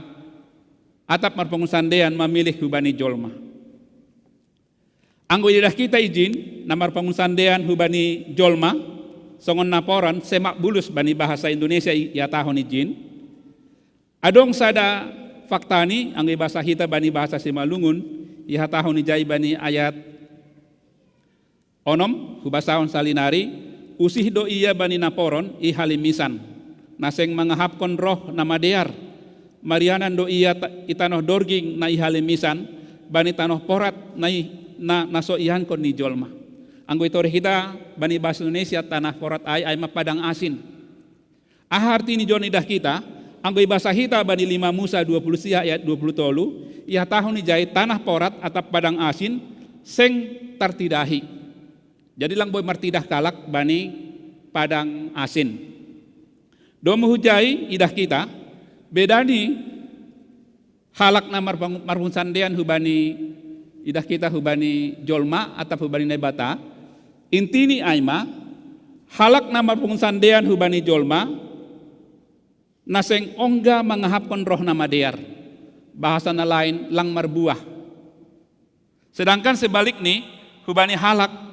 atap marpangunsandean mamilih hubani jolma. Anggo ididah kita ijin, na marpangunsandean hubani jolma, songon naporon, semak bulus bani bahasa Indonesia i-, ihatahon ijin. Adong sada faktani, anggo ibasa hita bani bahasa Simalungun, ihatahon ijai bani ayat onom, hubasahon salinari, usih do ia bani naporon i halimisan, na seng mangahapkon roh na madear, marianan do ia ta-, i tanoh dorging na i halimisan, bani tanoh porat na i, na, na so iankon ni jolma. Anggo i torih hita bani bahasa Indonesia, tanah porat ai, ai ma padang asin. Aha arti ni jolma idah kita, anggo ibasa hita bani lima Musa dua puluh sia ayat dua puluh tolu, ihatahon ijai tanah porat atap padang asin, seng tartidahi. Jadi lang boi martidah kalak bani padang asin. Domu hujai idah kita, bedani halak na marpang-, marpangunsandean hubani idah kita hubani jolma atap hubani Naibata, intini ai ma, halak na marpangunsandean hubani jolma, na seng ongga mangahapkon roh na madear, bahasa na lain lang marbuah. Sedangkan sebalikni, hubani halak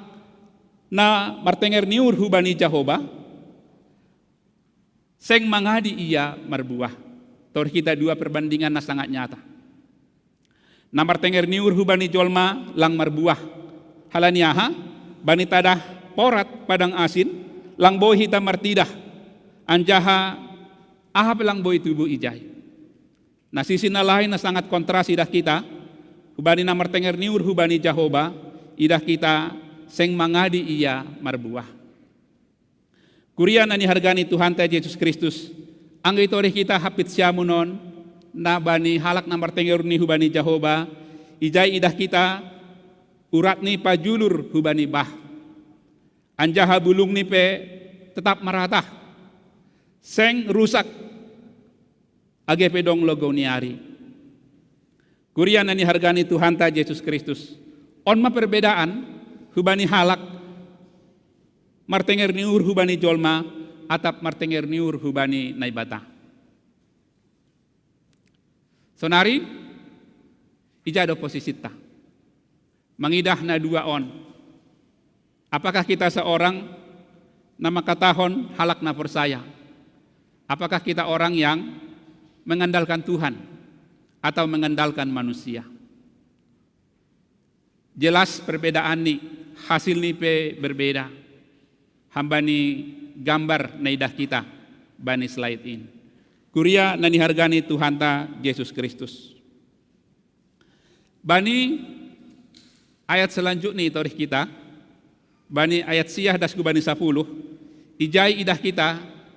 na martenger ni uhur hubani Jahoba, seng mangadi ia marbuah. Torih hita dua perbandingan na sangat nyata. Na martenger ni uhur hubani jolma lang marbuah. Halani aha? Bani tanah porat padang asin, lang boi hita martidah. Anjaha aha pe lang boi tubu ijai. Na sisi na lain na sangat kontras idah kita, hubani na martenger ni uhur hubani Jahoba, idah kita seng mangadi ia marbuah. Kuria na nihargani Tuhanta Jesus Kristus, anggo i torih hita hapit siamun on, na bani halak na martenger ni hubani Jahoba, ijai idah kita uratni pajulur hubani bah. Anjaha bulungni pe tetap maratah. Seng rusak, age pe dong logou ni ari. Kuria na niharga ni Tuhanta Jesus Kristus. On ma perbedaan hubani halak martenger ni uhur hubani jolma, atap martenger ni uhur hubani Naibata. Sonari, ija do posisita mangidah na dua on. Apakah kita seorang na makatahon halak na porsaya? Apakah kita orang yang mengandalkan Tuhan atau mengandalkan manusia? Jelas perbedaan ni, hasil ni pe berbeda. Hamba ni gambar na idah kita bani slide in. Kuria na niharga ni Tuhanta Jesus Kristus. Bani ayat selanjutnya i torih kita, bani ayat sia das ku bani sapuluh, ijai idah kita,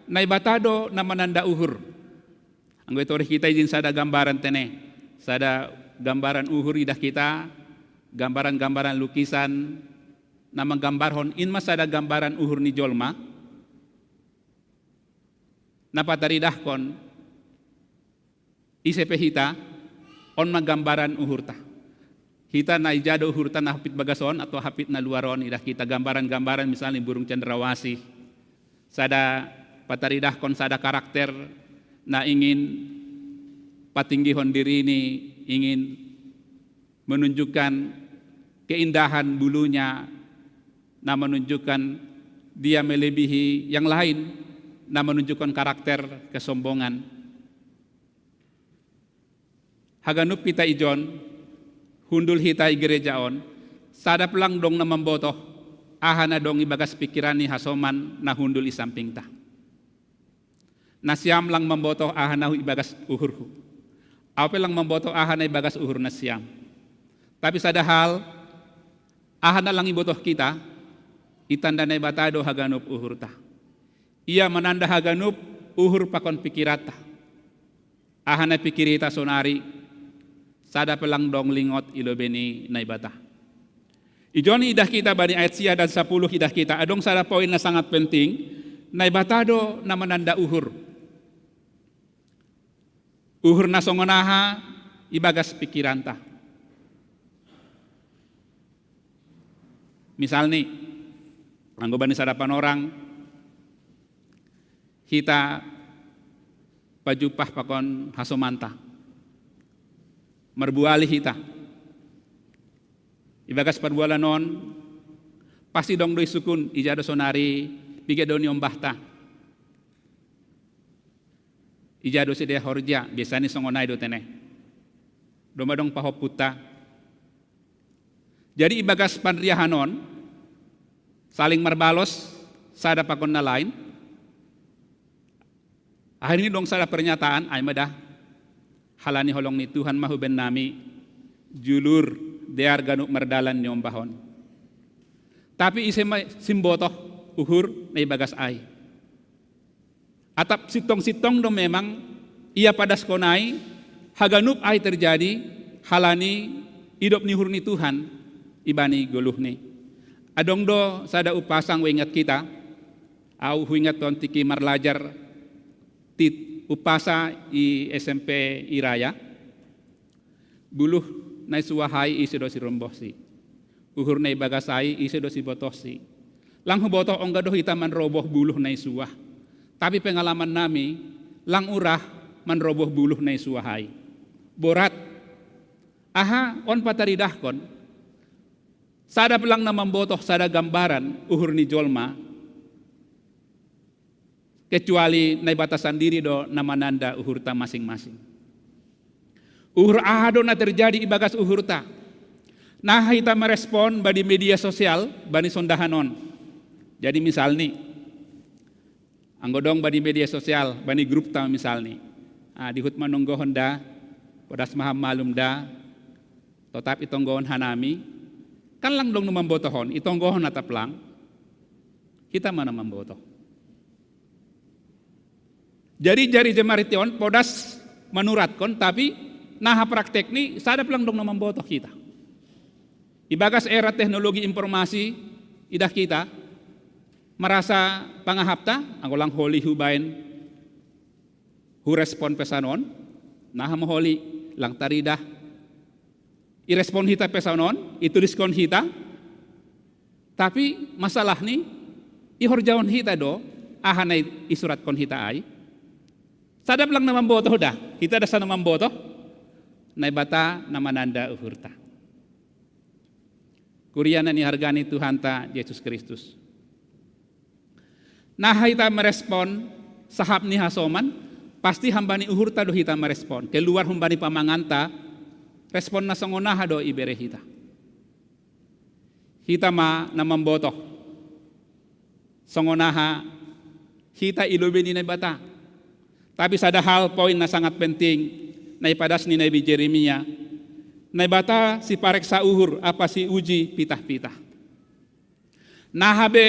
Naibata do na mananda uhur. Anggo i torih kita ijin sada gambaran tene, sada gambaran uhur idah kita, gambaran-gambaran lukisan, na manggambarhon in ma sada gambaran uhur ni jolma, na pataridahkon ise pe hita, on ma gambaran uhurta. Hita na ija do uhurta, na hapit bagas on atau hapit na luar on, idah kita gambaran-gambaran misalnya burung cendrawasih. Sada pataridahkon sada karakter na ingin patinggihon dirini, ingin menunjukkan keindahan bulunya, na menunjukkan dia melebihi yang lain, na menunjukkan karakter kesombongan. Haganup hita ijon, hundul hita i gereja on, sada pe lang dong na mambotoh aha na dong ibagas pikiran ni hasoman na hundul i sampingta. Nasiam lang mambotoh aha na ibagas uhurhu. Au pe lang mambotoh aha na ibagas uhur nasiam. Tapi sada hal, aha na lang ibotoh kita, itanda Naibata do haganup uhurta. Ia mananda haganup uhur pakon pikiranta. Aha na pikirita sonari, sada pe lang dong lingot i lobei ni Naibata. Ijon idah kita bani ayat sia dan sapuluh idah kita, adong sada poin na sangat penting, Naibata do na mananda uhur. Uhur na songon aha ibagas pikiranta. Misal ni, anggo bani sada panorang, hita pajumpah pakon hasomanta. Marbuali hita. Ibagas parbualan on, pasti dong do isukun, ija do sonari, piga do niombahta. Ija do sidea horja, biasani songon ai do tene. Domma dong pahompunta. Jadi ibagas panriahan on, saling marbalos, sada pakon na lain. Akhirni dong sada pernyataan, ai ma da. Halani holong ni Tuhan ma hubennami, julur, dear ganup mardalan niombahon. Tapi ise ma simbotoh uhur na ibagas ai. Atap sintong-sintong do memang ia padaskon ai, haganup ai terjadi, halani idop ni uhur ni Tuhan, ibani goluhni. Adong do sada umpasa huingat hita, au huingat tonti marlajar tit umpasa i S M P i Raya, buluh na i suah ai ise do sirombohsi. Uhur na ibagas ai ise do sibotohsi. Lang hubotoh ongga do hita manroboh buluh na i suah. Tapi pengalamannami, lang urah manroboh buluh na i suah ai. Borat. Aha on pataridahkon. Sada pe lang na mambotoh sada gambaran uhur ni jolma. Kecuali Naibata sandiri do na mananda uhurta masing-masing. Uhur aha do na terjadi ibagas uhurta. Nah, hita marespon bani media sosial, bani sondahan on. Jadi misal ni, anggo dong bani media sosial, bani grupta misal ni. Ah, dihut manonggohon da, podas ma malum da, totap itonggohon hanami, kan lang dong na mambotohon, itonggohon atap lang, hita ma na mambotoh. Jadi jari jemarition podas manuratkon, tapi naha praktek ni sada pe lang dong na mambotoh hita. Ibagas era teknologi informasi idah hita, merasa pangahapta, anggo lang holi hubaen Hurespon pesan on, naha moholi, lang taridah. Irespon hita pesan on, ituliskon hita. Tapi masalah ni, ihorjahon hita do, aha na isuratkon hita ai. Sada pe lang na mambotoh da, hita da sada mambotoh, Naibata na mananda uhurta. Kuria na niharga ni Tuhanta Jesus Kristus. Naha hita merespon sahap ni hasoman, pasti hambani uhurta do hita merespon. Keluar humbani pamanganta, respon na songon naha do ibere hita. Hita ma na mambotoh. Songon naha hita i lobei ni Naibata. Tapi sada hal poin na sangat penting, na ipadas ni Nabi Jeremia. Naibata sipareksa uhur, apa siuji pitah-pitah. Naha be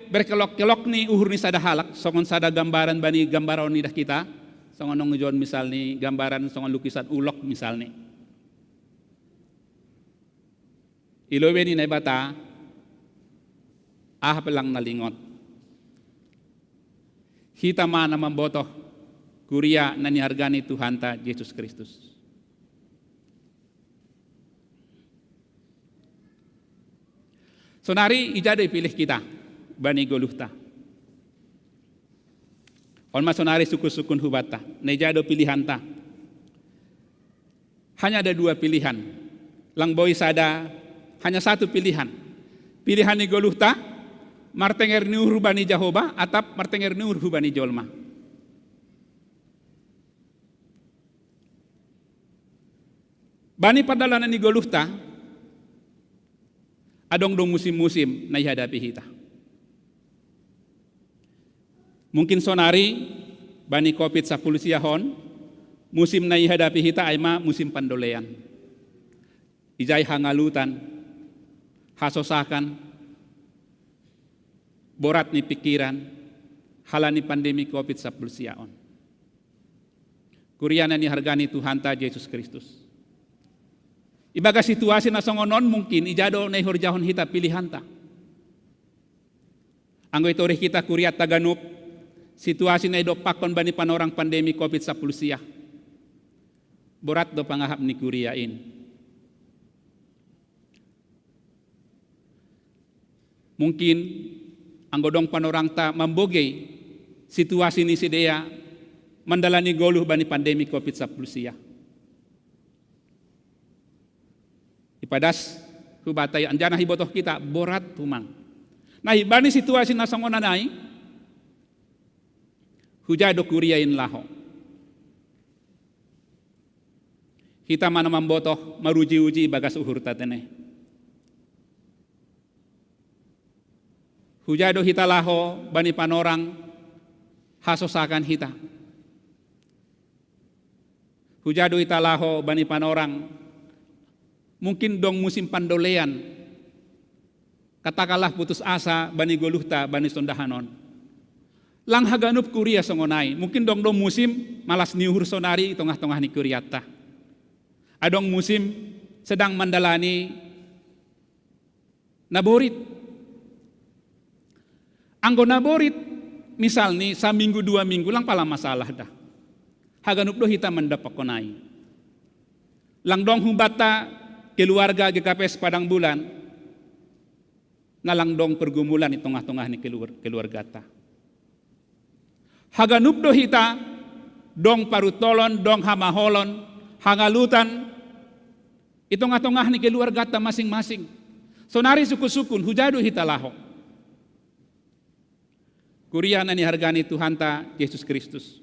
berkelok-kelok ni uhur ni sada halak, songon sada gambaran bani gambaran ni dah kita, songon nong jon misal ni gambaran, songon lukisan ulok misal ni. I lobei ni Naibata, aha pe lang na lingot. Hita ma na mambotoh, kuria na niharga ni Tuhanta Jesus Kristus. Sonari ija do ipilih kita, bani goluhta. On ma sonari sukun-sukun hubata, na ija do pilihanta. Hanya ada dua pilihan. Lang boi sada, hanya satu pilihan. Pilihan ni goluhta, martenger ni uhur bani Jahowa, atap martenger ni uhur bani jolma. Bani pardalanan ni goluhta, adong do musim-musim na ihadapi hita. Mungkin sonari, bani covid sapuluh sia on, musim na ihadapi hita ai ma musim pandolean. Ijai hangalutan, hasosakan, borat ni pikiran, halani pandemi covid sapuluh sia on. Kuria na niharga ni Tuhanta Jesus Kristus. Ibagas situasi na songon on mungkin ija do na ihorjahon hita pilihanta. Anggo itorih hita kuria taganup, situasi na idompakkon bani panorang pandemi covid sapuluh sia. Borat do pangahap ni kuria in. Mungkin anggo dong panorangta mambogei situasi ni sidea mandalani goluh bani pandemi covid sapuluh sia. Ipadas hubata i anjaha ibotoh hita borat humang. Nah, ibani situasi na songon on ai, huja do kuria in laho. Hita ma na mambotoh maruji-uji ibagas uhurta tene. Huja do hita laho bani panorang hasosakan hita. Huja do hita laho bani panorang mungkin dong musim pandolean. Katakanlah putus asa bani goluhta bani sondahan on. Lang haganup kuria songon ai. Mungkin dong do musim malas ni uhur sonari i tongah-tongah ni kuriata. Adong musim sedang mandalani na borit. Anggo na borit, misal ni saminggu dua minggu lang pala masalah da. Haganup do hita mandapokkon ai. Lang dong hubata keluarga G K P S Padang Bulan, na lang dong pergumulan i tongah-tongah ni keluar-, keluargata. Haganup do hita, dong parutolon, dong hamaholon, hangalutan, i tongah-tongah ni keluargata masing-masing. Sonari sukun-sukun, huja do hita laho. Kuria na niharga ni Tuhanta Jesus Kristus.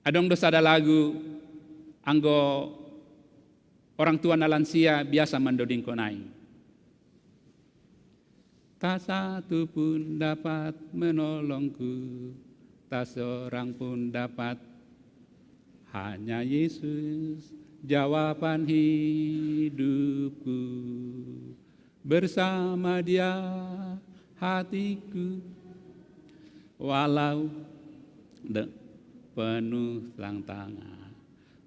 Adong do sada lagu anggo orang tua na lansia biasa mandodingkon ai. Tak satu pun dapat menolongku, tak seorang pun dapat. Hanya Yesus jawaban hidupku. Bersama Dia hatiku, walau de-, penuh tantangan.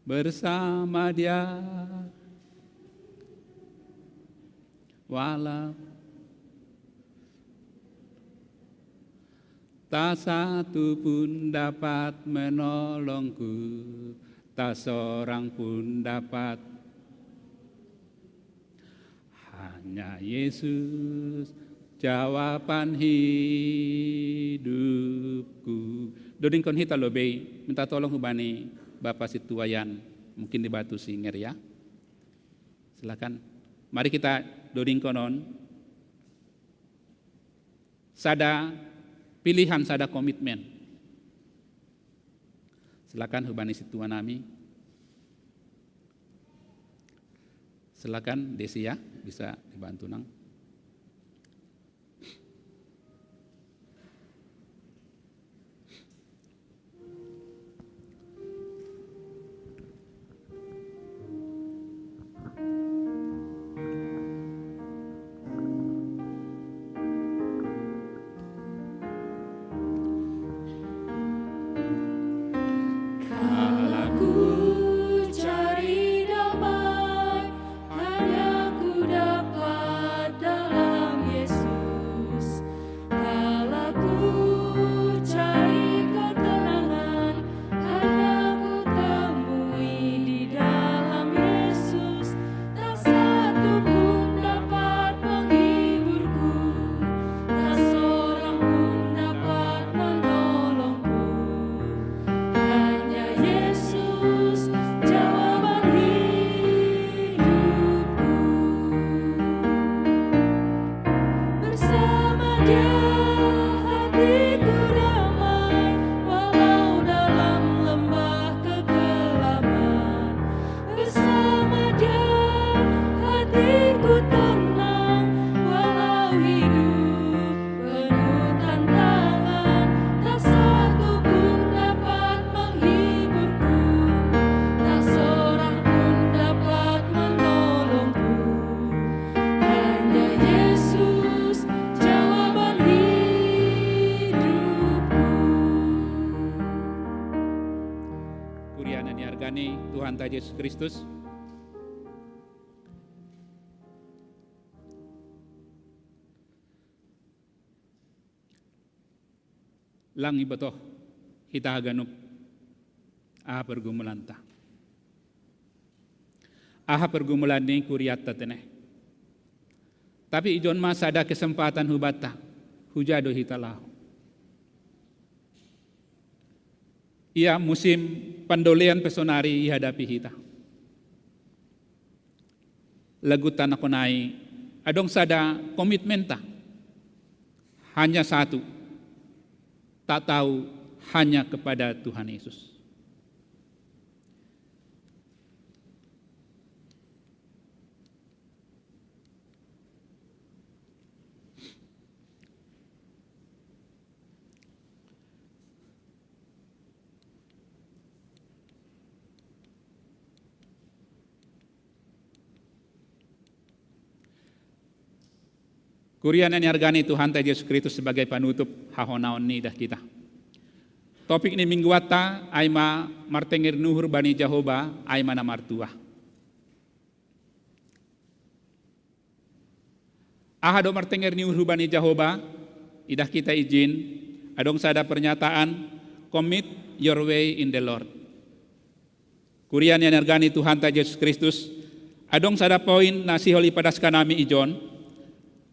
Bersama Dia, walau Tak satu pun dapat menolongku, tak seorang pun dapat. Hanya Yesus jawaban hidupku. Dodingkon hita lobei, minta tolong hubani Bapa Situayan, mungkin di Batu Singer ya. Silakan. Mari kita dodingkonon. Sada pilihan, sada komitmen. Silakan hubani Situan nami. Silakan Desi ya, bisa dibantu nang. Yesus Kristus. Langi betoh hita haganup. Aha pergumulanta? Aha pergumulan ni kuriatta tene? Tapi ijon ma sada kesempatan hubatta, hujado hita laho. Ia musim pandolean pesonari ihadapi hita. Lagu tanakonai adong sada komitmenta. Hanya satu, tak tahu hanya kepada Tuhan Yesus. Kurian yang dihargani Tuhan ta Yesus Kristus sebagai panutup hahonaon ni dah kita. Topik ni mingguatta aima martengger nuhur bani Jahoba aima namartua. Aha do martengger ni uhur bani Jahoba, idah kita ijin, adong sada pernyataan, commit your way in the Lord. Kurian yang dihargani Tuhan ta Yesus Kristus, adong sada poin na sihol ipadaskan nami ijon,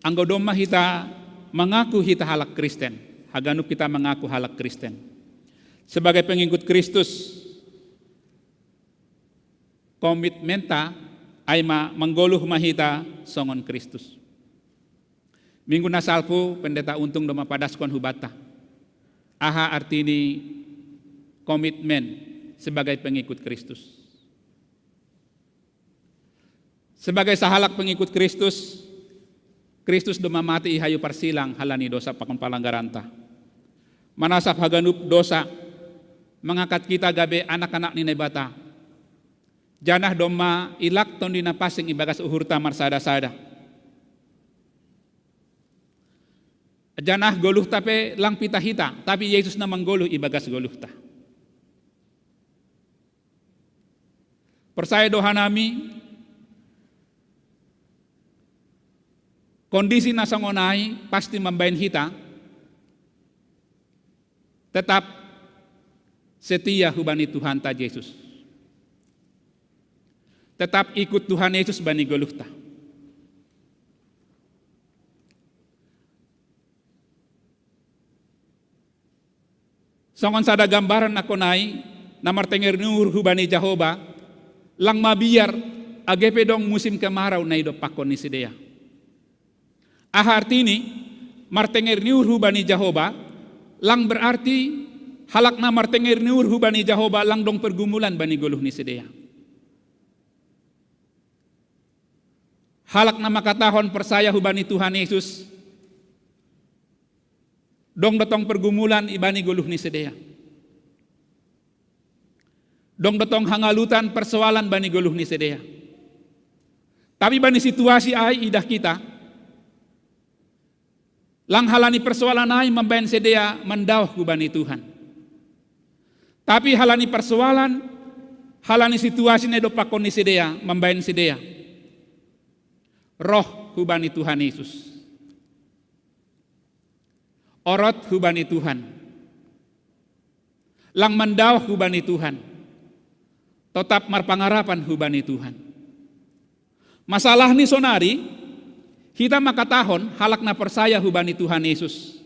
anggo domma hita mengaku hita halak Kristen, haganup kita mengaku halak Kristen. Sebagai pengikut Kristus, komitmenta aima manggoluh ma hita songon Kristus. Minggu na salpu Pendeta Untung do mapadaskon hubata. Aha arti ni komitmen sebagai pengikut Kristus? Sebagai sahalak pengikut Kristus, Kristus do mamati i hayu parsilang halani dosa pakon palanggaranta. Manasap haganup dosa mangakat kita gabe anak-anak ni Naibata. Janah domma ilak tondi na pasing ibagas uhurta marsada-sada. Janah goluhta pe lang pita hita, tapi Yesus na manggoluh ibagas goluhta. Porsaya do hanami, kondisi na songon ai pasti mambaen hita Tetap setia hubani Tuhanta Jesus. Tetap ikut Tuhan Yesus bani goluhta. Songon sada gambaran na konai, na martenger ni uhur hubani Jahowa, lang mabiar, age pe dong musim kemarau na idompakkon ni sidea. Aha artini, martenger ni uhur hubani Jahowa, lang berarti halak na martenger ni uhur hubani Jahowa lang dong pergumulan bani goluh ni sidea. Halak na mangkatahon porsaya hubani Tuhan Yesus, dong do tong pergumulan ibani goluh ni sidea. Dong do tong hangalutan persoalan bani goluh ni sidea. Tapi bani situasi ai idah hita, lang halani persoalan ai mambahen sidea mandaoh hubani Tuhan. Tapi halani persoalan, halani situasi na idompakkon ni sidea, mambahen sidea roh hubani Tuhan Yesus. Orot hubani Tuhan. Lang mandaoh hubani Tuhan. Totap marpangarapan hubani Tuhan. Masalah ni sonari, hita mangkatahon halak na porsaya hubani Tuhan Yesus.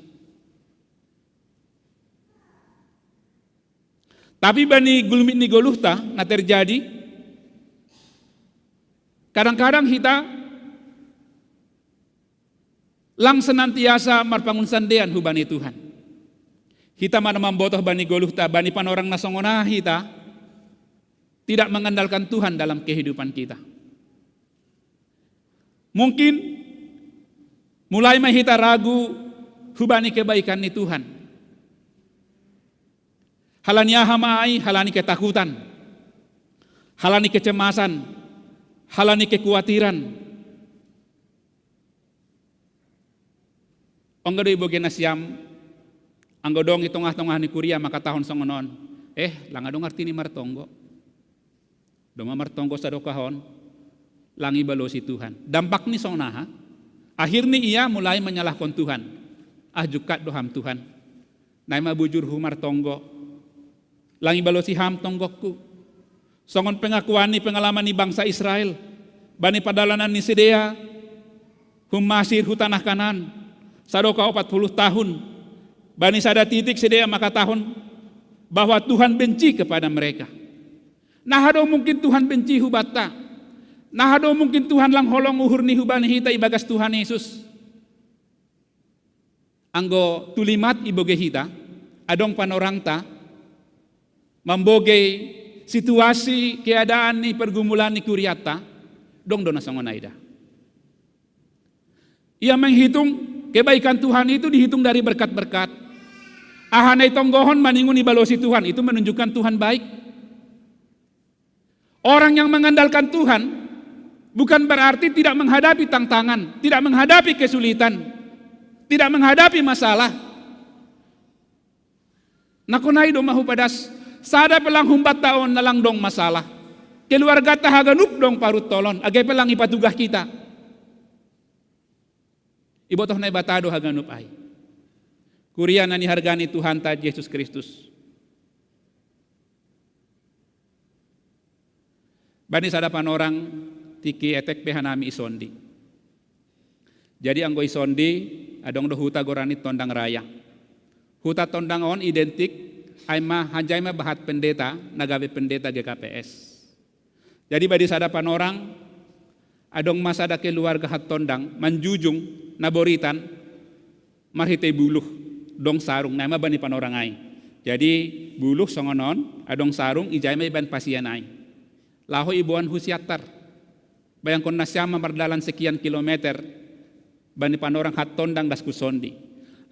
Tapi bani gulmit ni goluhta na terjadi, kadang-kadang hita lang senantiasa marpangunsandean hubani Tuhan. Hita ma na mambotoh bani goluhta, bani panorang na songon aha hita, tidak mengandalkan Tuhan dalam kehidupan kita. Mungkin mulai ma hita ragu hubani kebaikan ni Tuhan. Halani aha ma ai, halani ketakutan, halani kecemasan, halani kekuatiran. Ongga do iboge nasiam, anggo dong i tongah-tongah ni kuria mangkatahon songon on, eh, lang adong artini martonggo. Doma martonggo sadokah on, lang ibalosi Tuhan. Dampak ni songon aha? Akhirni ia mulai manyalahkon Tuhan. Ah, jungkat do ham Tuhan. Naeng ma bujur hu martonggo. Lang ibalosi ham tonggokku. Songon pengakuan ni pengalaman ni bangsa Israel. Bani pardalanan ni sidea. Hum Masir hu tanah Kanaan. Sadokah opat puluh tahun. Bani sada titik sidea mangkatahon bahwa Tuhan benci kepada mereka. Naha do mungkin Tuhan benci hubanta. Naha do mungkin Tuhan lang holong uhur ni hubani hita ibagas Tuhan Yesus. Anggo tulimat iboge hita, adong panorangta, mambogei situasi keadaan ni pergumulan ni kuriatta, dong do na songon ai da. Ia menghitung kebaikan Tuhan itu dihitung dari berkat-berkat. Aha na itonggohon maningon ibalosi Tuhan, itu menunjukkan Tuhan baik. Orang yang mengandalkan Tuhan bukan berarti tidak menghadapi tantangan, tidak menghadapi kesulitan, tidak menghadapi masalah. Nakon ai do ma hupadas, sada pe lang humbanta on na lang dong masalah. Keluarganta haganup dong paruntolon, age pe lang ipatugah hita. Ibotoh Naibata do haganup ai. Kuria na nihargani Tuhanta Jesus Kristus. Bani sada panorang tingki etek pe hanami isondi. Jadi anggo isondi, adong do huta goarna Tondang Raya. Huta Tondang on identik, ai ma hanjai ma bahat pendeta, na gabe pendeta G K P S. Jadi bani sada panorang, adong ma sada keluarga hat Tondang, manjujung, na boritan, marhitei buluh, dong sarung, naeng ma bani panorang ai. Jadi buluh songon on, adong sarung, ijai ma ibaen pasian ai. Laho iboan hu Siantar. Bayangkon nasiam ma mardalan sekian kilometer, bani panorang hat Tondang das hu sondi.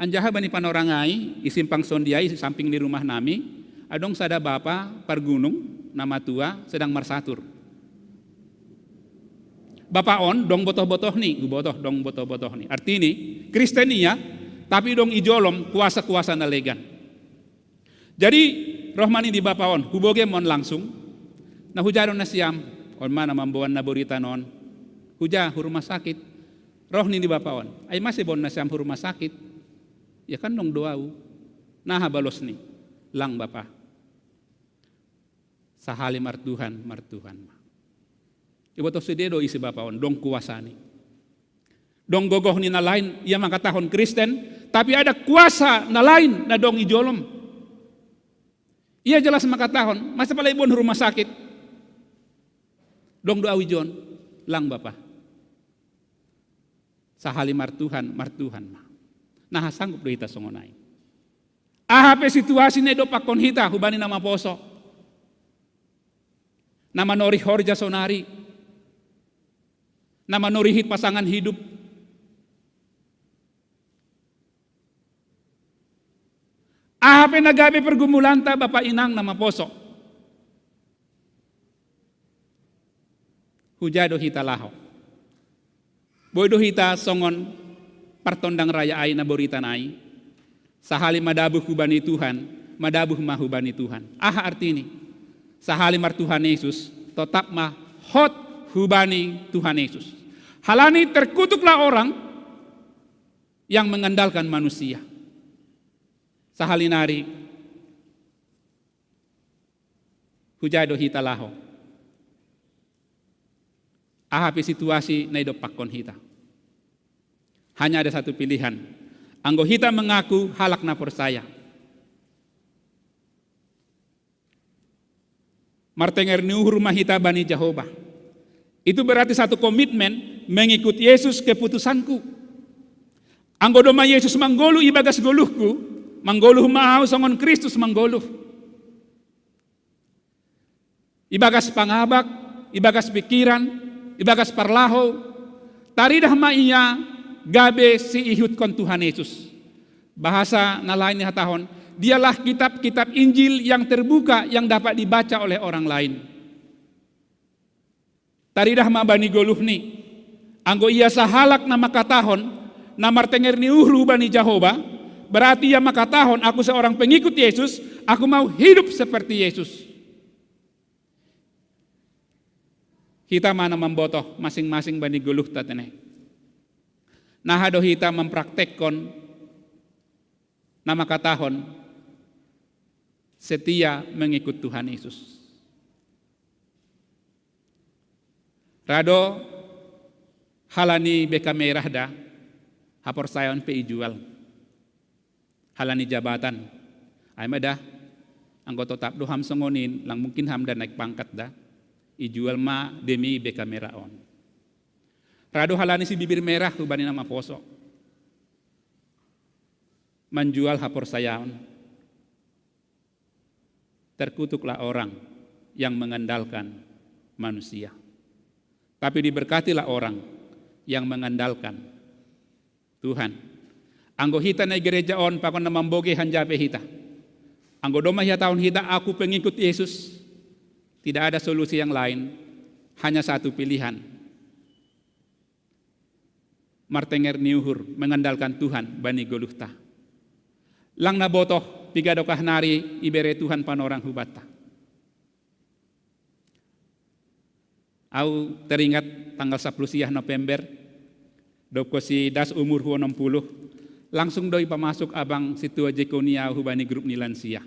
Anjaha bani panorang ai, i simpang sondi ai, samping ni rumah nami, adong sada bapa pargunung, na matua, sedang marsatur. Bapa on, dong botoh-botohni, hubotoh dong botoh-botohni. Artini, Kristen ia, tapi dong i jolom kuasa-kuasa na legan. Jadi, roh ma nini bapa on, huboge ma on langsung. Na huja do nasiam, on ma na mamboan na boritan on. Huja, hu rumah sakit. Roh nini bapa on, ai mase boan nasiam hu rumah sakit. Ia kan dong do au. Naha balosni, lang Bapa. Sahali martuhan, martuhan ma. Ibotoh sude do ise Bapa on, dong kuasani. Dong gogoh ni na lain, ia mangkatahon Kristen, tapi ada kuasa na lain na dong i jolom. Ia jelas mangkatahon, masa pala iboan rumah sakit. Dong do au ijon, lang Bapa. Sahali martuhan, martuhan ma. Naha sanggup do hita songon ai. Aha pe situasi na idompakkon hita hubani na maposo, na manorih horja sonari, na manorihit pasangan hidup. Aha pe na gabe pergumulanta Bapa Inang na maposo, huja do hita laho. Boi do hita songon partondang raya ai na boritan ai. Sahali madabuh hubani Tuhan, madabuh ma hubani Tuhan. Aha artini? Sahali martuhan Yesus, totap ma hot hubani Tuhan Yesus. Halani terkutuklah orang yang mengandalkan manusia. Sahali nari, huja do hita laho. Aha pe situasi na idompakkon hita. Hanya ada satu pilihan. Anggo hita mengaku halak na porsaya, martenger ni uhur ma hita bani Jahowa. Itu berarti satu komitmen mengikut Yesus keputusanku. Anggo domma Yesus manggoluh ibagas goluhku, manggoluh ma au songon Kristus manggoluh. Ibagas pangabak, ibagas pikiran, ibagas parlahou, taridah ma ia gabe siihutkon Tuhan Yesus. Bahasa na lain ihatahon, dialah kitab-kitab Injil yang terbuka yang dapat dibaca oleh orang lain. Taridah ma bani goluhni. Anggo ia sahalak na mangkatahon, na martenger ni uhur bani Jahowa, berarti ia mangkatahon, aku seorang pengikut Yesus, aku mau hidup seperti Yesus. Hita ma na mambotoh masing-masing bani goluhta tene. Naha do hita mampraktekkon na mangkatahon setia mengikut Tuhan Yesus. Ra do halani beka merah da, haporsayaon pe ijual. Halani jabatan. Ai ma da, anggo totap do ham songon i, lang mungkin ham da naik pangkat da. Ijual ma demi beka merah on. Ra do halani sibibir merah hubani na maposo. Manjual haporsayaon. Terkutuklah orang yang mengandalkan manusia. Tapi diberkatilah orang yang mengandalkan Tuhan. Anggo hita na i gereja on, pakon na mambogei hanjape hita. Anggo domma ihatahon hita, aku pengikut Yesus. Tidak ada solusi yang lain, hanya satu pilihan. Martenger ni uhur, mengandalkan Tuhan bani goluhta. Lang na botoh, piga dokah nari ibere Tuhan panorang hubanta. Au teringat tanggal sapuluh siah November, dob konsi das umurhu onom puluh, langsung do ipamasuk abang sintua Jekonia hubani grup ni lansia.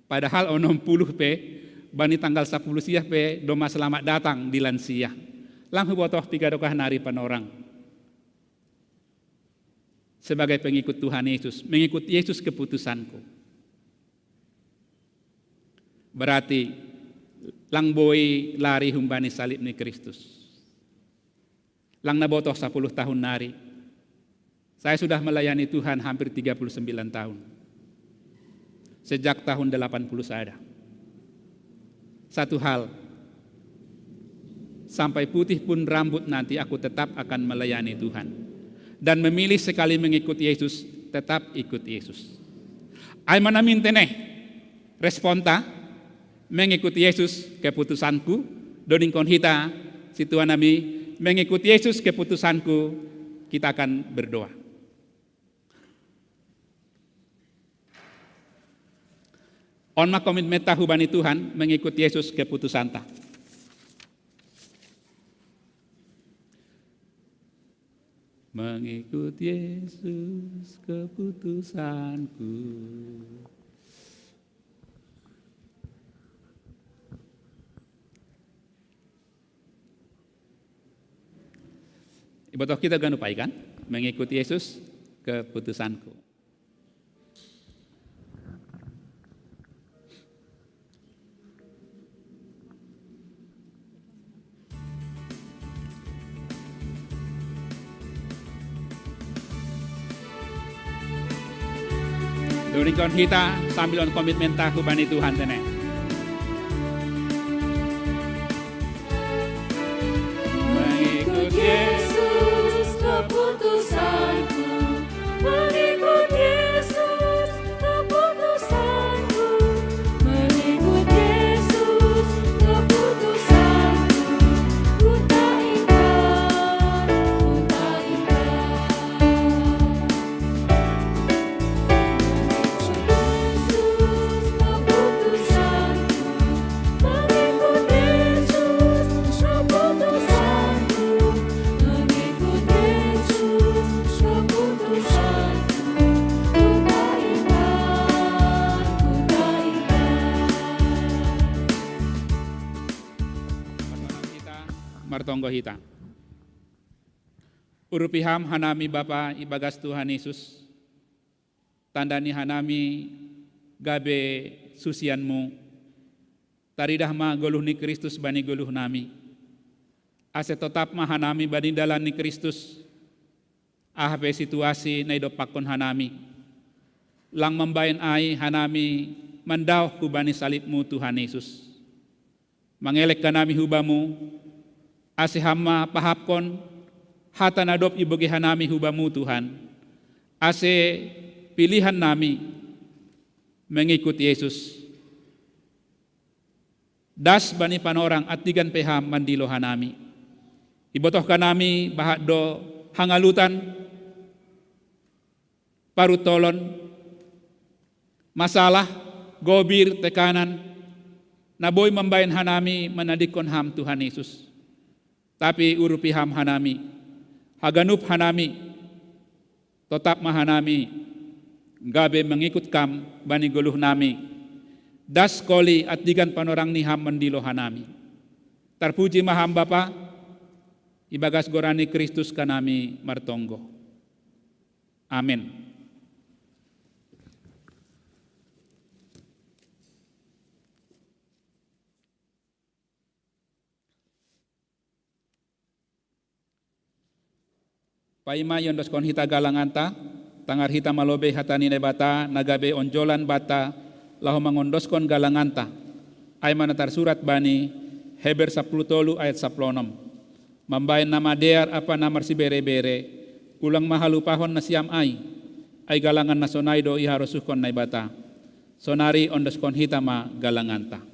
Padahal onom puluh pe, bani tanggal sapuluh siah pe domma selamat datang di lansia. Lang hubotoh piga dokah nari panorang. Sebagai pengikut Tuhan Yesus, mengikut Yesus keputusanku. Berarti lang boi lari humbani salib ni Kristus. Lang na botoh sapuluh tahun nari. Saya sudah melayani Tuhan hampir tiga puluh sembilan tahun. Sejak tahun delapan puluh sada. Satu hal, sampai putih pun rambut nanti aku tetap akan melayani Tuhan. Dan memilih sekali mengikut Yesus, tetap ikut Yesus. Ai ma namin tene, responta, mengikut Yesus keputusanku, do ningkon hita, sintua nami, mengikut Yesus keputusanku, kita akan berdoa. On ma komitmenta hubani Tuhan, mengikut Yesus keputusanta. Mengikut Yesus keputusanku. Ibotoh kita ganup ai kan? Mengikut Yesus, keputusanku. Duri kon hita sambil on komitmen ta hubani Tuhan tene. Mengikut Yesus keputusanku, mengikut Yesus keputusanku, mengikut Yesus keputusanku, ku tak ingkar, ku tak ingkar. Yesus keputusanku, mengikut Yesus keputusanku, mengikut Yesus keputusanku, ku tak ingkar, ku tak ingkar. Martonggo hita. Urupi ham hanami Bapa ibagas Tuhan Yesus, tandani hanami gabe susianmu, taridah ma goluh ni Kristus bani goluh nami. Ase totap ma hanami bani dalan ni Kristus, aha pe situasi na idompakkon hanami. Lang mambahen ai hanami mandaoh hubani salibmu Tuhan Yesus. Mangelek hanami hubamu, ase ham ma pahapkon hata na dob ibogei hanami hubamu Tuhan, ase pilihan nami mengikut Yesus das bani panorang antigan pe ham mandilo hanami. Ibotoh hanami bahat do hangalutan, parutolon, masalah, gobir, tekanan, na boi mambahen hanami manadingkon ham Tuhan Yesus. Tapi urupi ham hanami, haganup hanami, totap ma hanami gabe mangikut kam bani goluh nami, das koli antigan panorang ni ham mandilo hanami. Tarpuji ma ham Bapa, ibagas goran ni Kristus hanami martonggo. Amen. Paima iondoskon hita galanganta, tangar hita ma lobei hata ni Naibata na gabe onjolan banta laho mangondoskon galanganta. Ai ma na tarsurat bani Heber sapuluh tolu ayat sapuluh onom. Mambahen na madear ampa na marsibere-bere, ulang ma halupahon nasiam ai, ai galangan na sonai do iharosuhkon Naibata. Sonari ondoskon hita ma galanganta.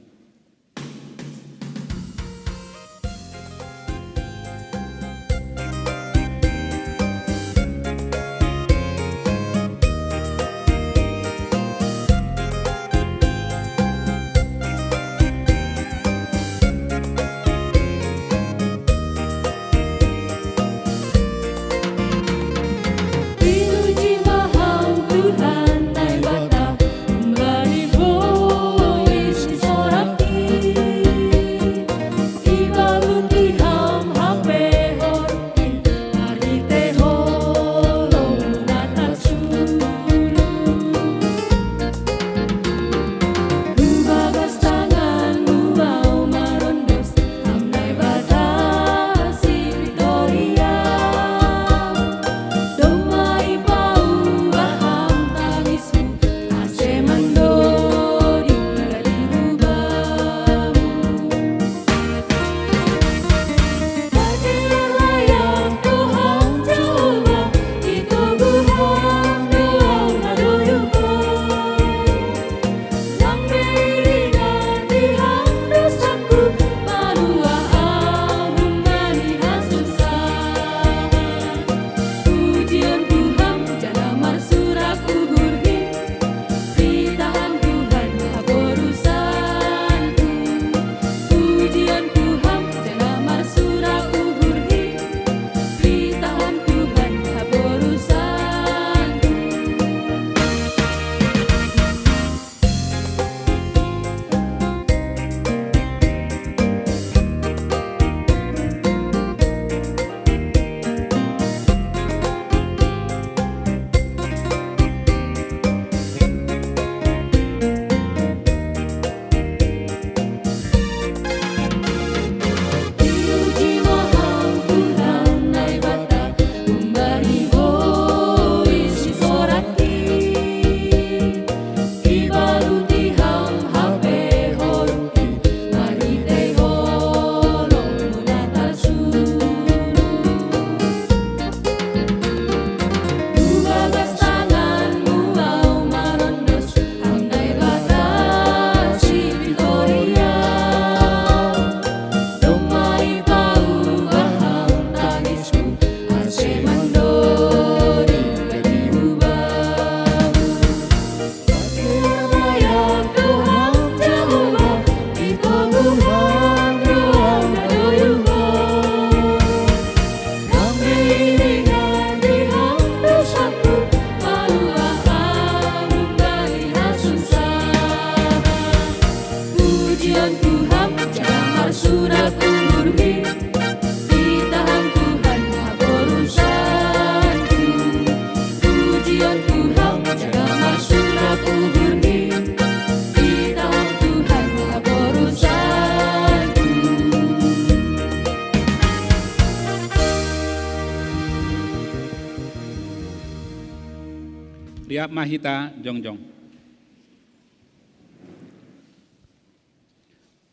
Riap ma hita jongjong.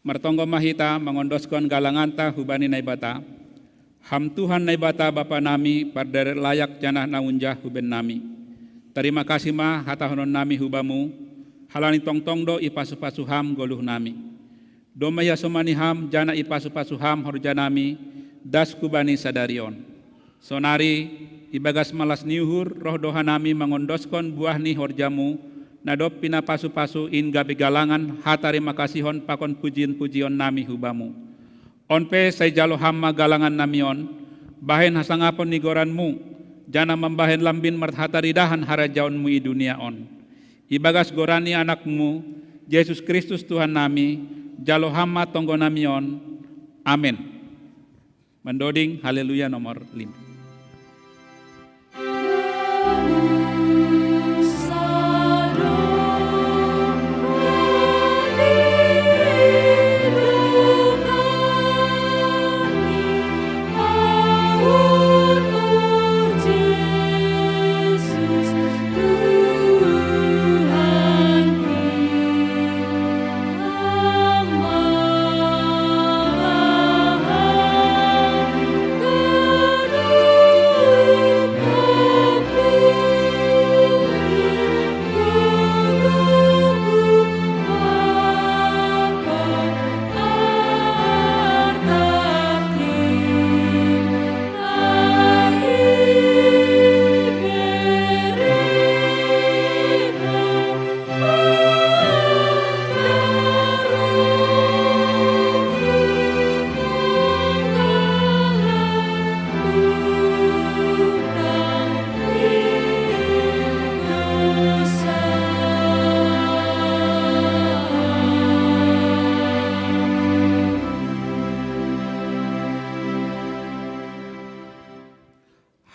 Martonggo ma hita mangondoskon galanganta hubani Naibata. Ham Tuhan Naibata Bapa nami, parderet layak janah na unjah huben nami. Tarima kasih ma hatahonon nami hubamu, halani tongtong do ipasu-pasu Ham goluh nami. Domma iasomani Ham janah ipasu-pasu Ham horja nami, das hubani sadari on. Sonari, ibagas malas ni uhur, roh do hanami mangondoskon buah ni horjamu, na dob pinapasu-pasu in gabe galangan hatarima kasihon pakon pujion-pujion nami hubamu. On pe sai jalo Ham ma galangan nami on, bahen hasangapon ni goranmu, janah mambahen lambin marhataridahan harajaonmu i dunia on. Ibagas goran ni AnakMu, Jesus Kristus Tuhan nami, jalo Ham ma tonggo nami on. Amen. Mandoding Haleluya nomor lima.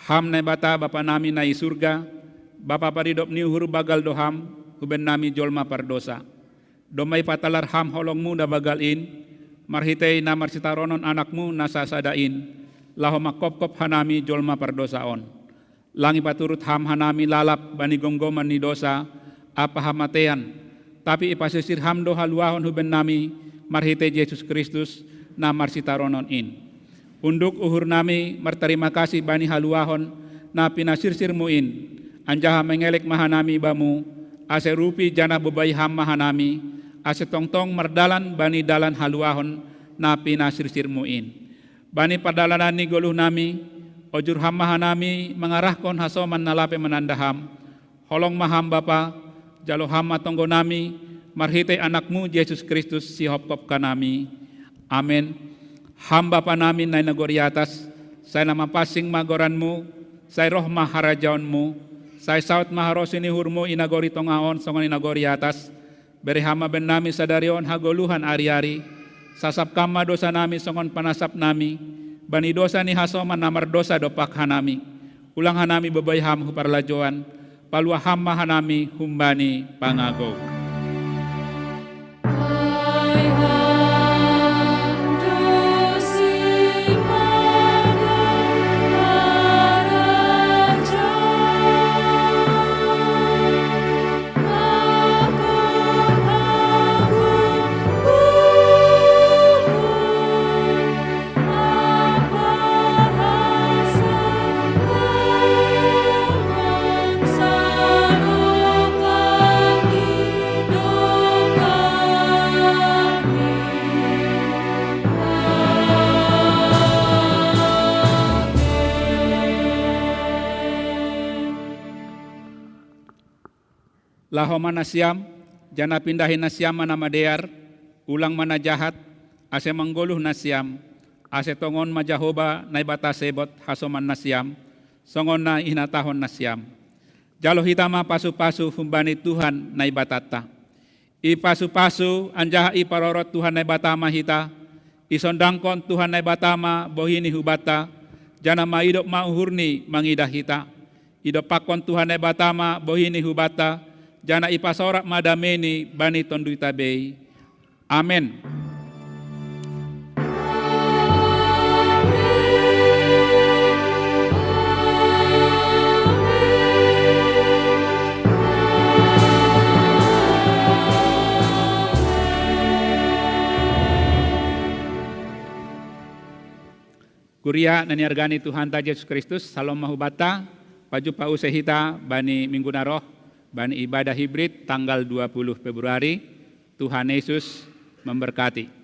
Ham Naibata Bapa nami na i surga, Bapa paridop ni uhur, bagal do Ham huben nami jolma pardosa. Domma ipatalar Ham holong-Mu na bagal in, marhitei na marsitaronon AnakMu na sasada in, laho manghophop hanami jolma pardosa on. Lang ipaturut Ham hanami lalap bani gomgoman ni dosa ampa hamatean, tapi ipasirsir Ham do haluahon huben nami marhitei Jesus Kristus na marsitaronon in. Unduk uhur nami martarima kasih bani haluahon na pinasirsir-Mu in, anjaha mengelek ma hanami Bamu, ase rupi janah bobai Ham ma hanami, ase tongtong mardalan bani dalan haluahon na pinasirsir-Mu in. Bani pardalanan ni goluh nami, ojur Ham ma hanami mangarahkon hasoman na lape mananda Ham. Holong ma Ham Bapa, jalo Ham ma tonggo nami, marhitei AnakMu Jesus Kristus sihophop hanami. Amen. Ham Bapa nami na i nagori atas, sai na mapansing ma goran-Mu, sai roh ma harajaon-Mu, sai saut ma harosi ni uhur-Mu i nagori tongah on songon i nagori atas. Bere Ham ma bennami sadari on hagoluhan ari-ari. Sasap Kam ma dosanami songon panasapnami bani dosa ni hasoman na mardosa dompak hanami. Ulang hanami bobai Ham hu parlajouan, paluah Ham ma hanami humbani pangagou. Laho ma nasiam, janah pindahi nasiam ma na madear, ulang ma na jahat, ase manggoluh nasiam, ase tongon ma Jahowa Naibata Sebot hasoman nasiam, songon na hinatahon nasiam. Jalo hita ma pasu-pasu humbani Tuhan Naibatanta. Ipasu-pasu anjaha iparorot Tuhan Naibata ma hita, isondangkon Tuhan Naibata ma bohini hubanta, janah maidop ma uhurni mangidah hita. Idompakkon Tuhan Naibata ma bohini hubanta, janah ipasorak ma dameini bani tonduyta bei. Amen. Pria nani argani Tuhanta Jesus Kristus, salom mahubata, paju pause hita bani minggu naroh, bani ibadah hibrid tanggal dua puluh Februari. Tuhan Yesus memberkati.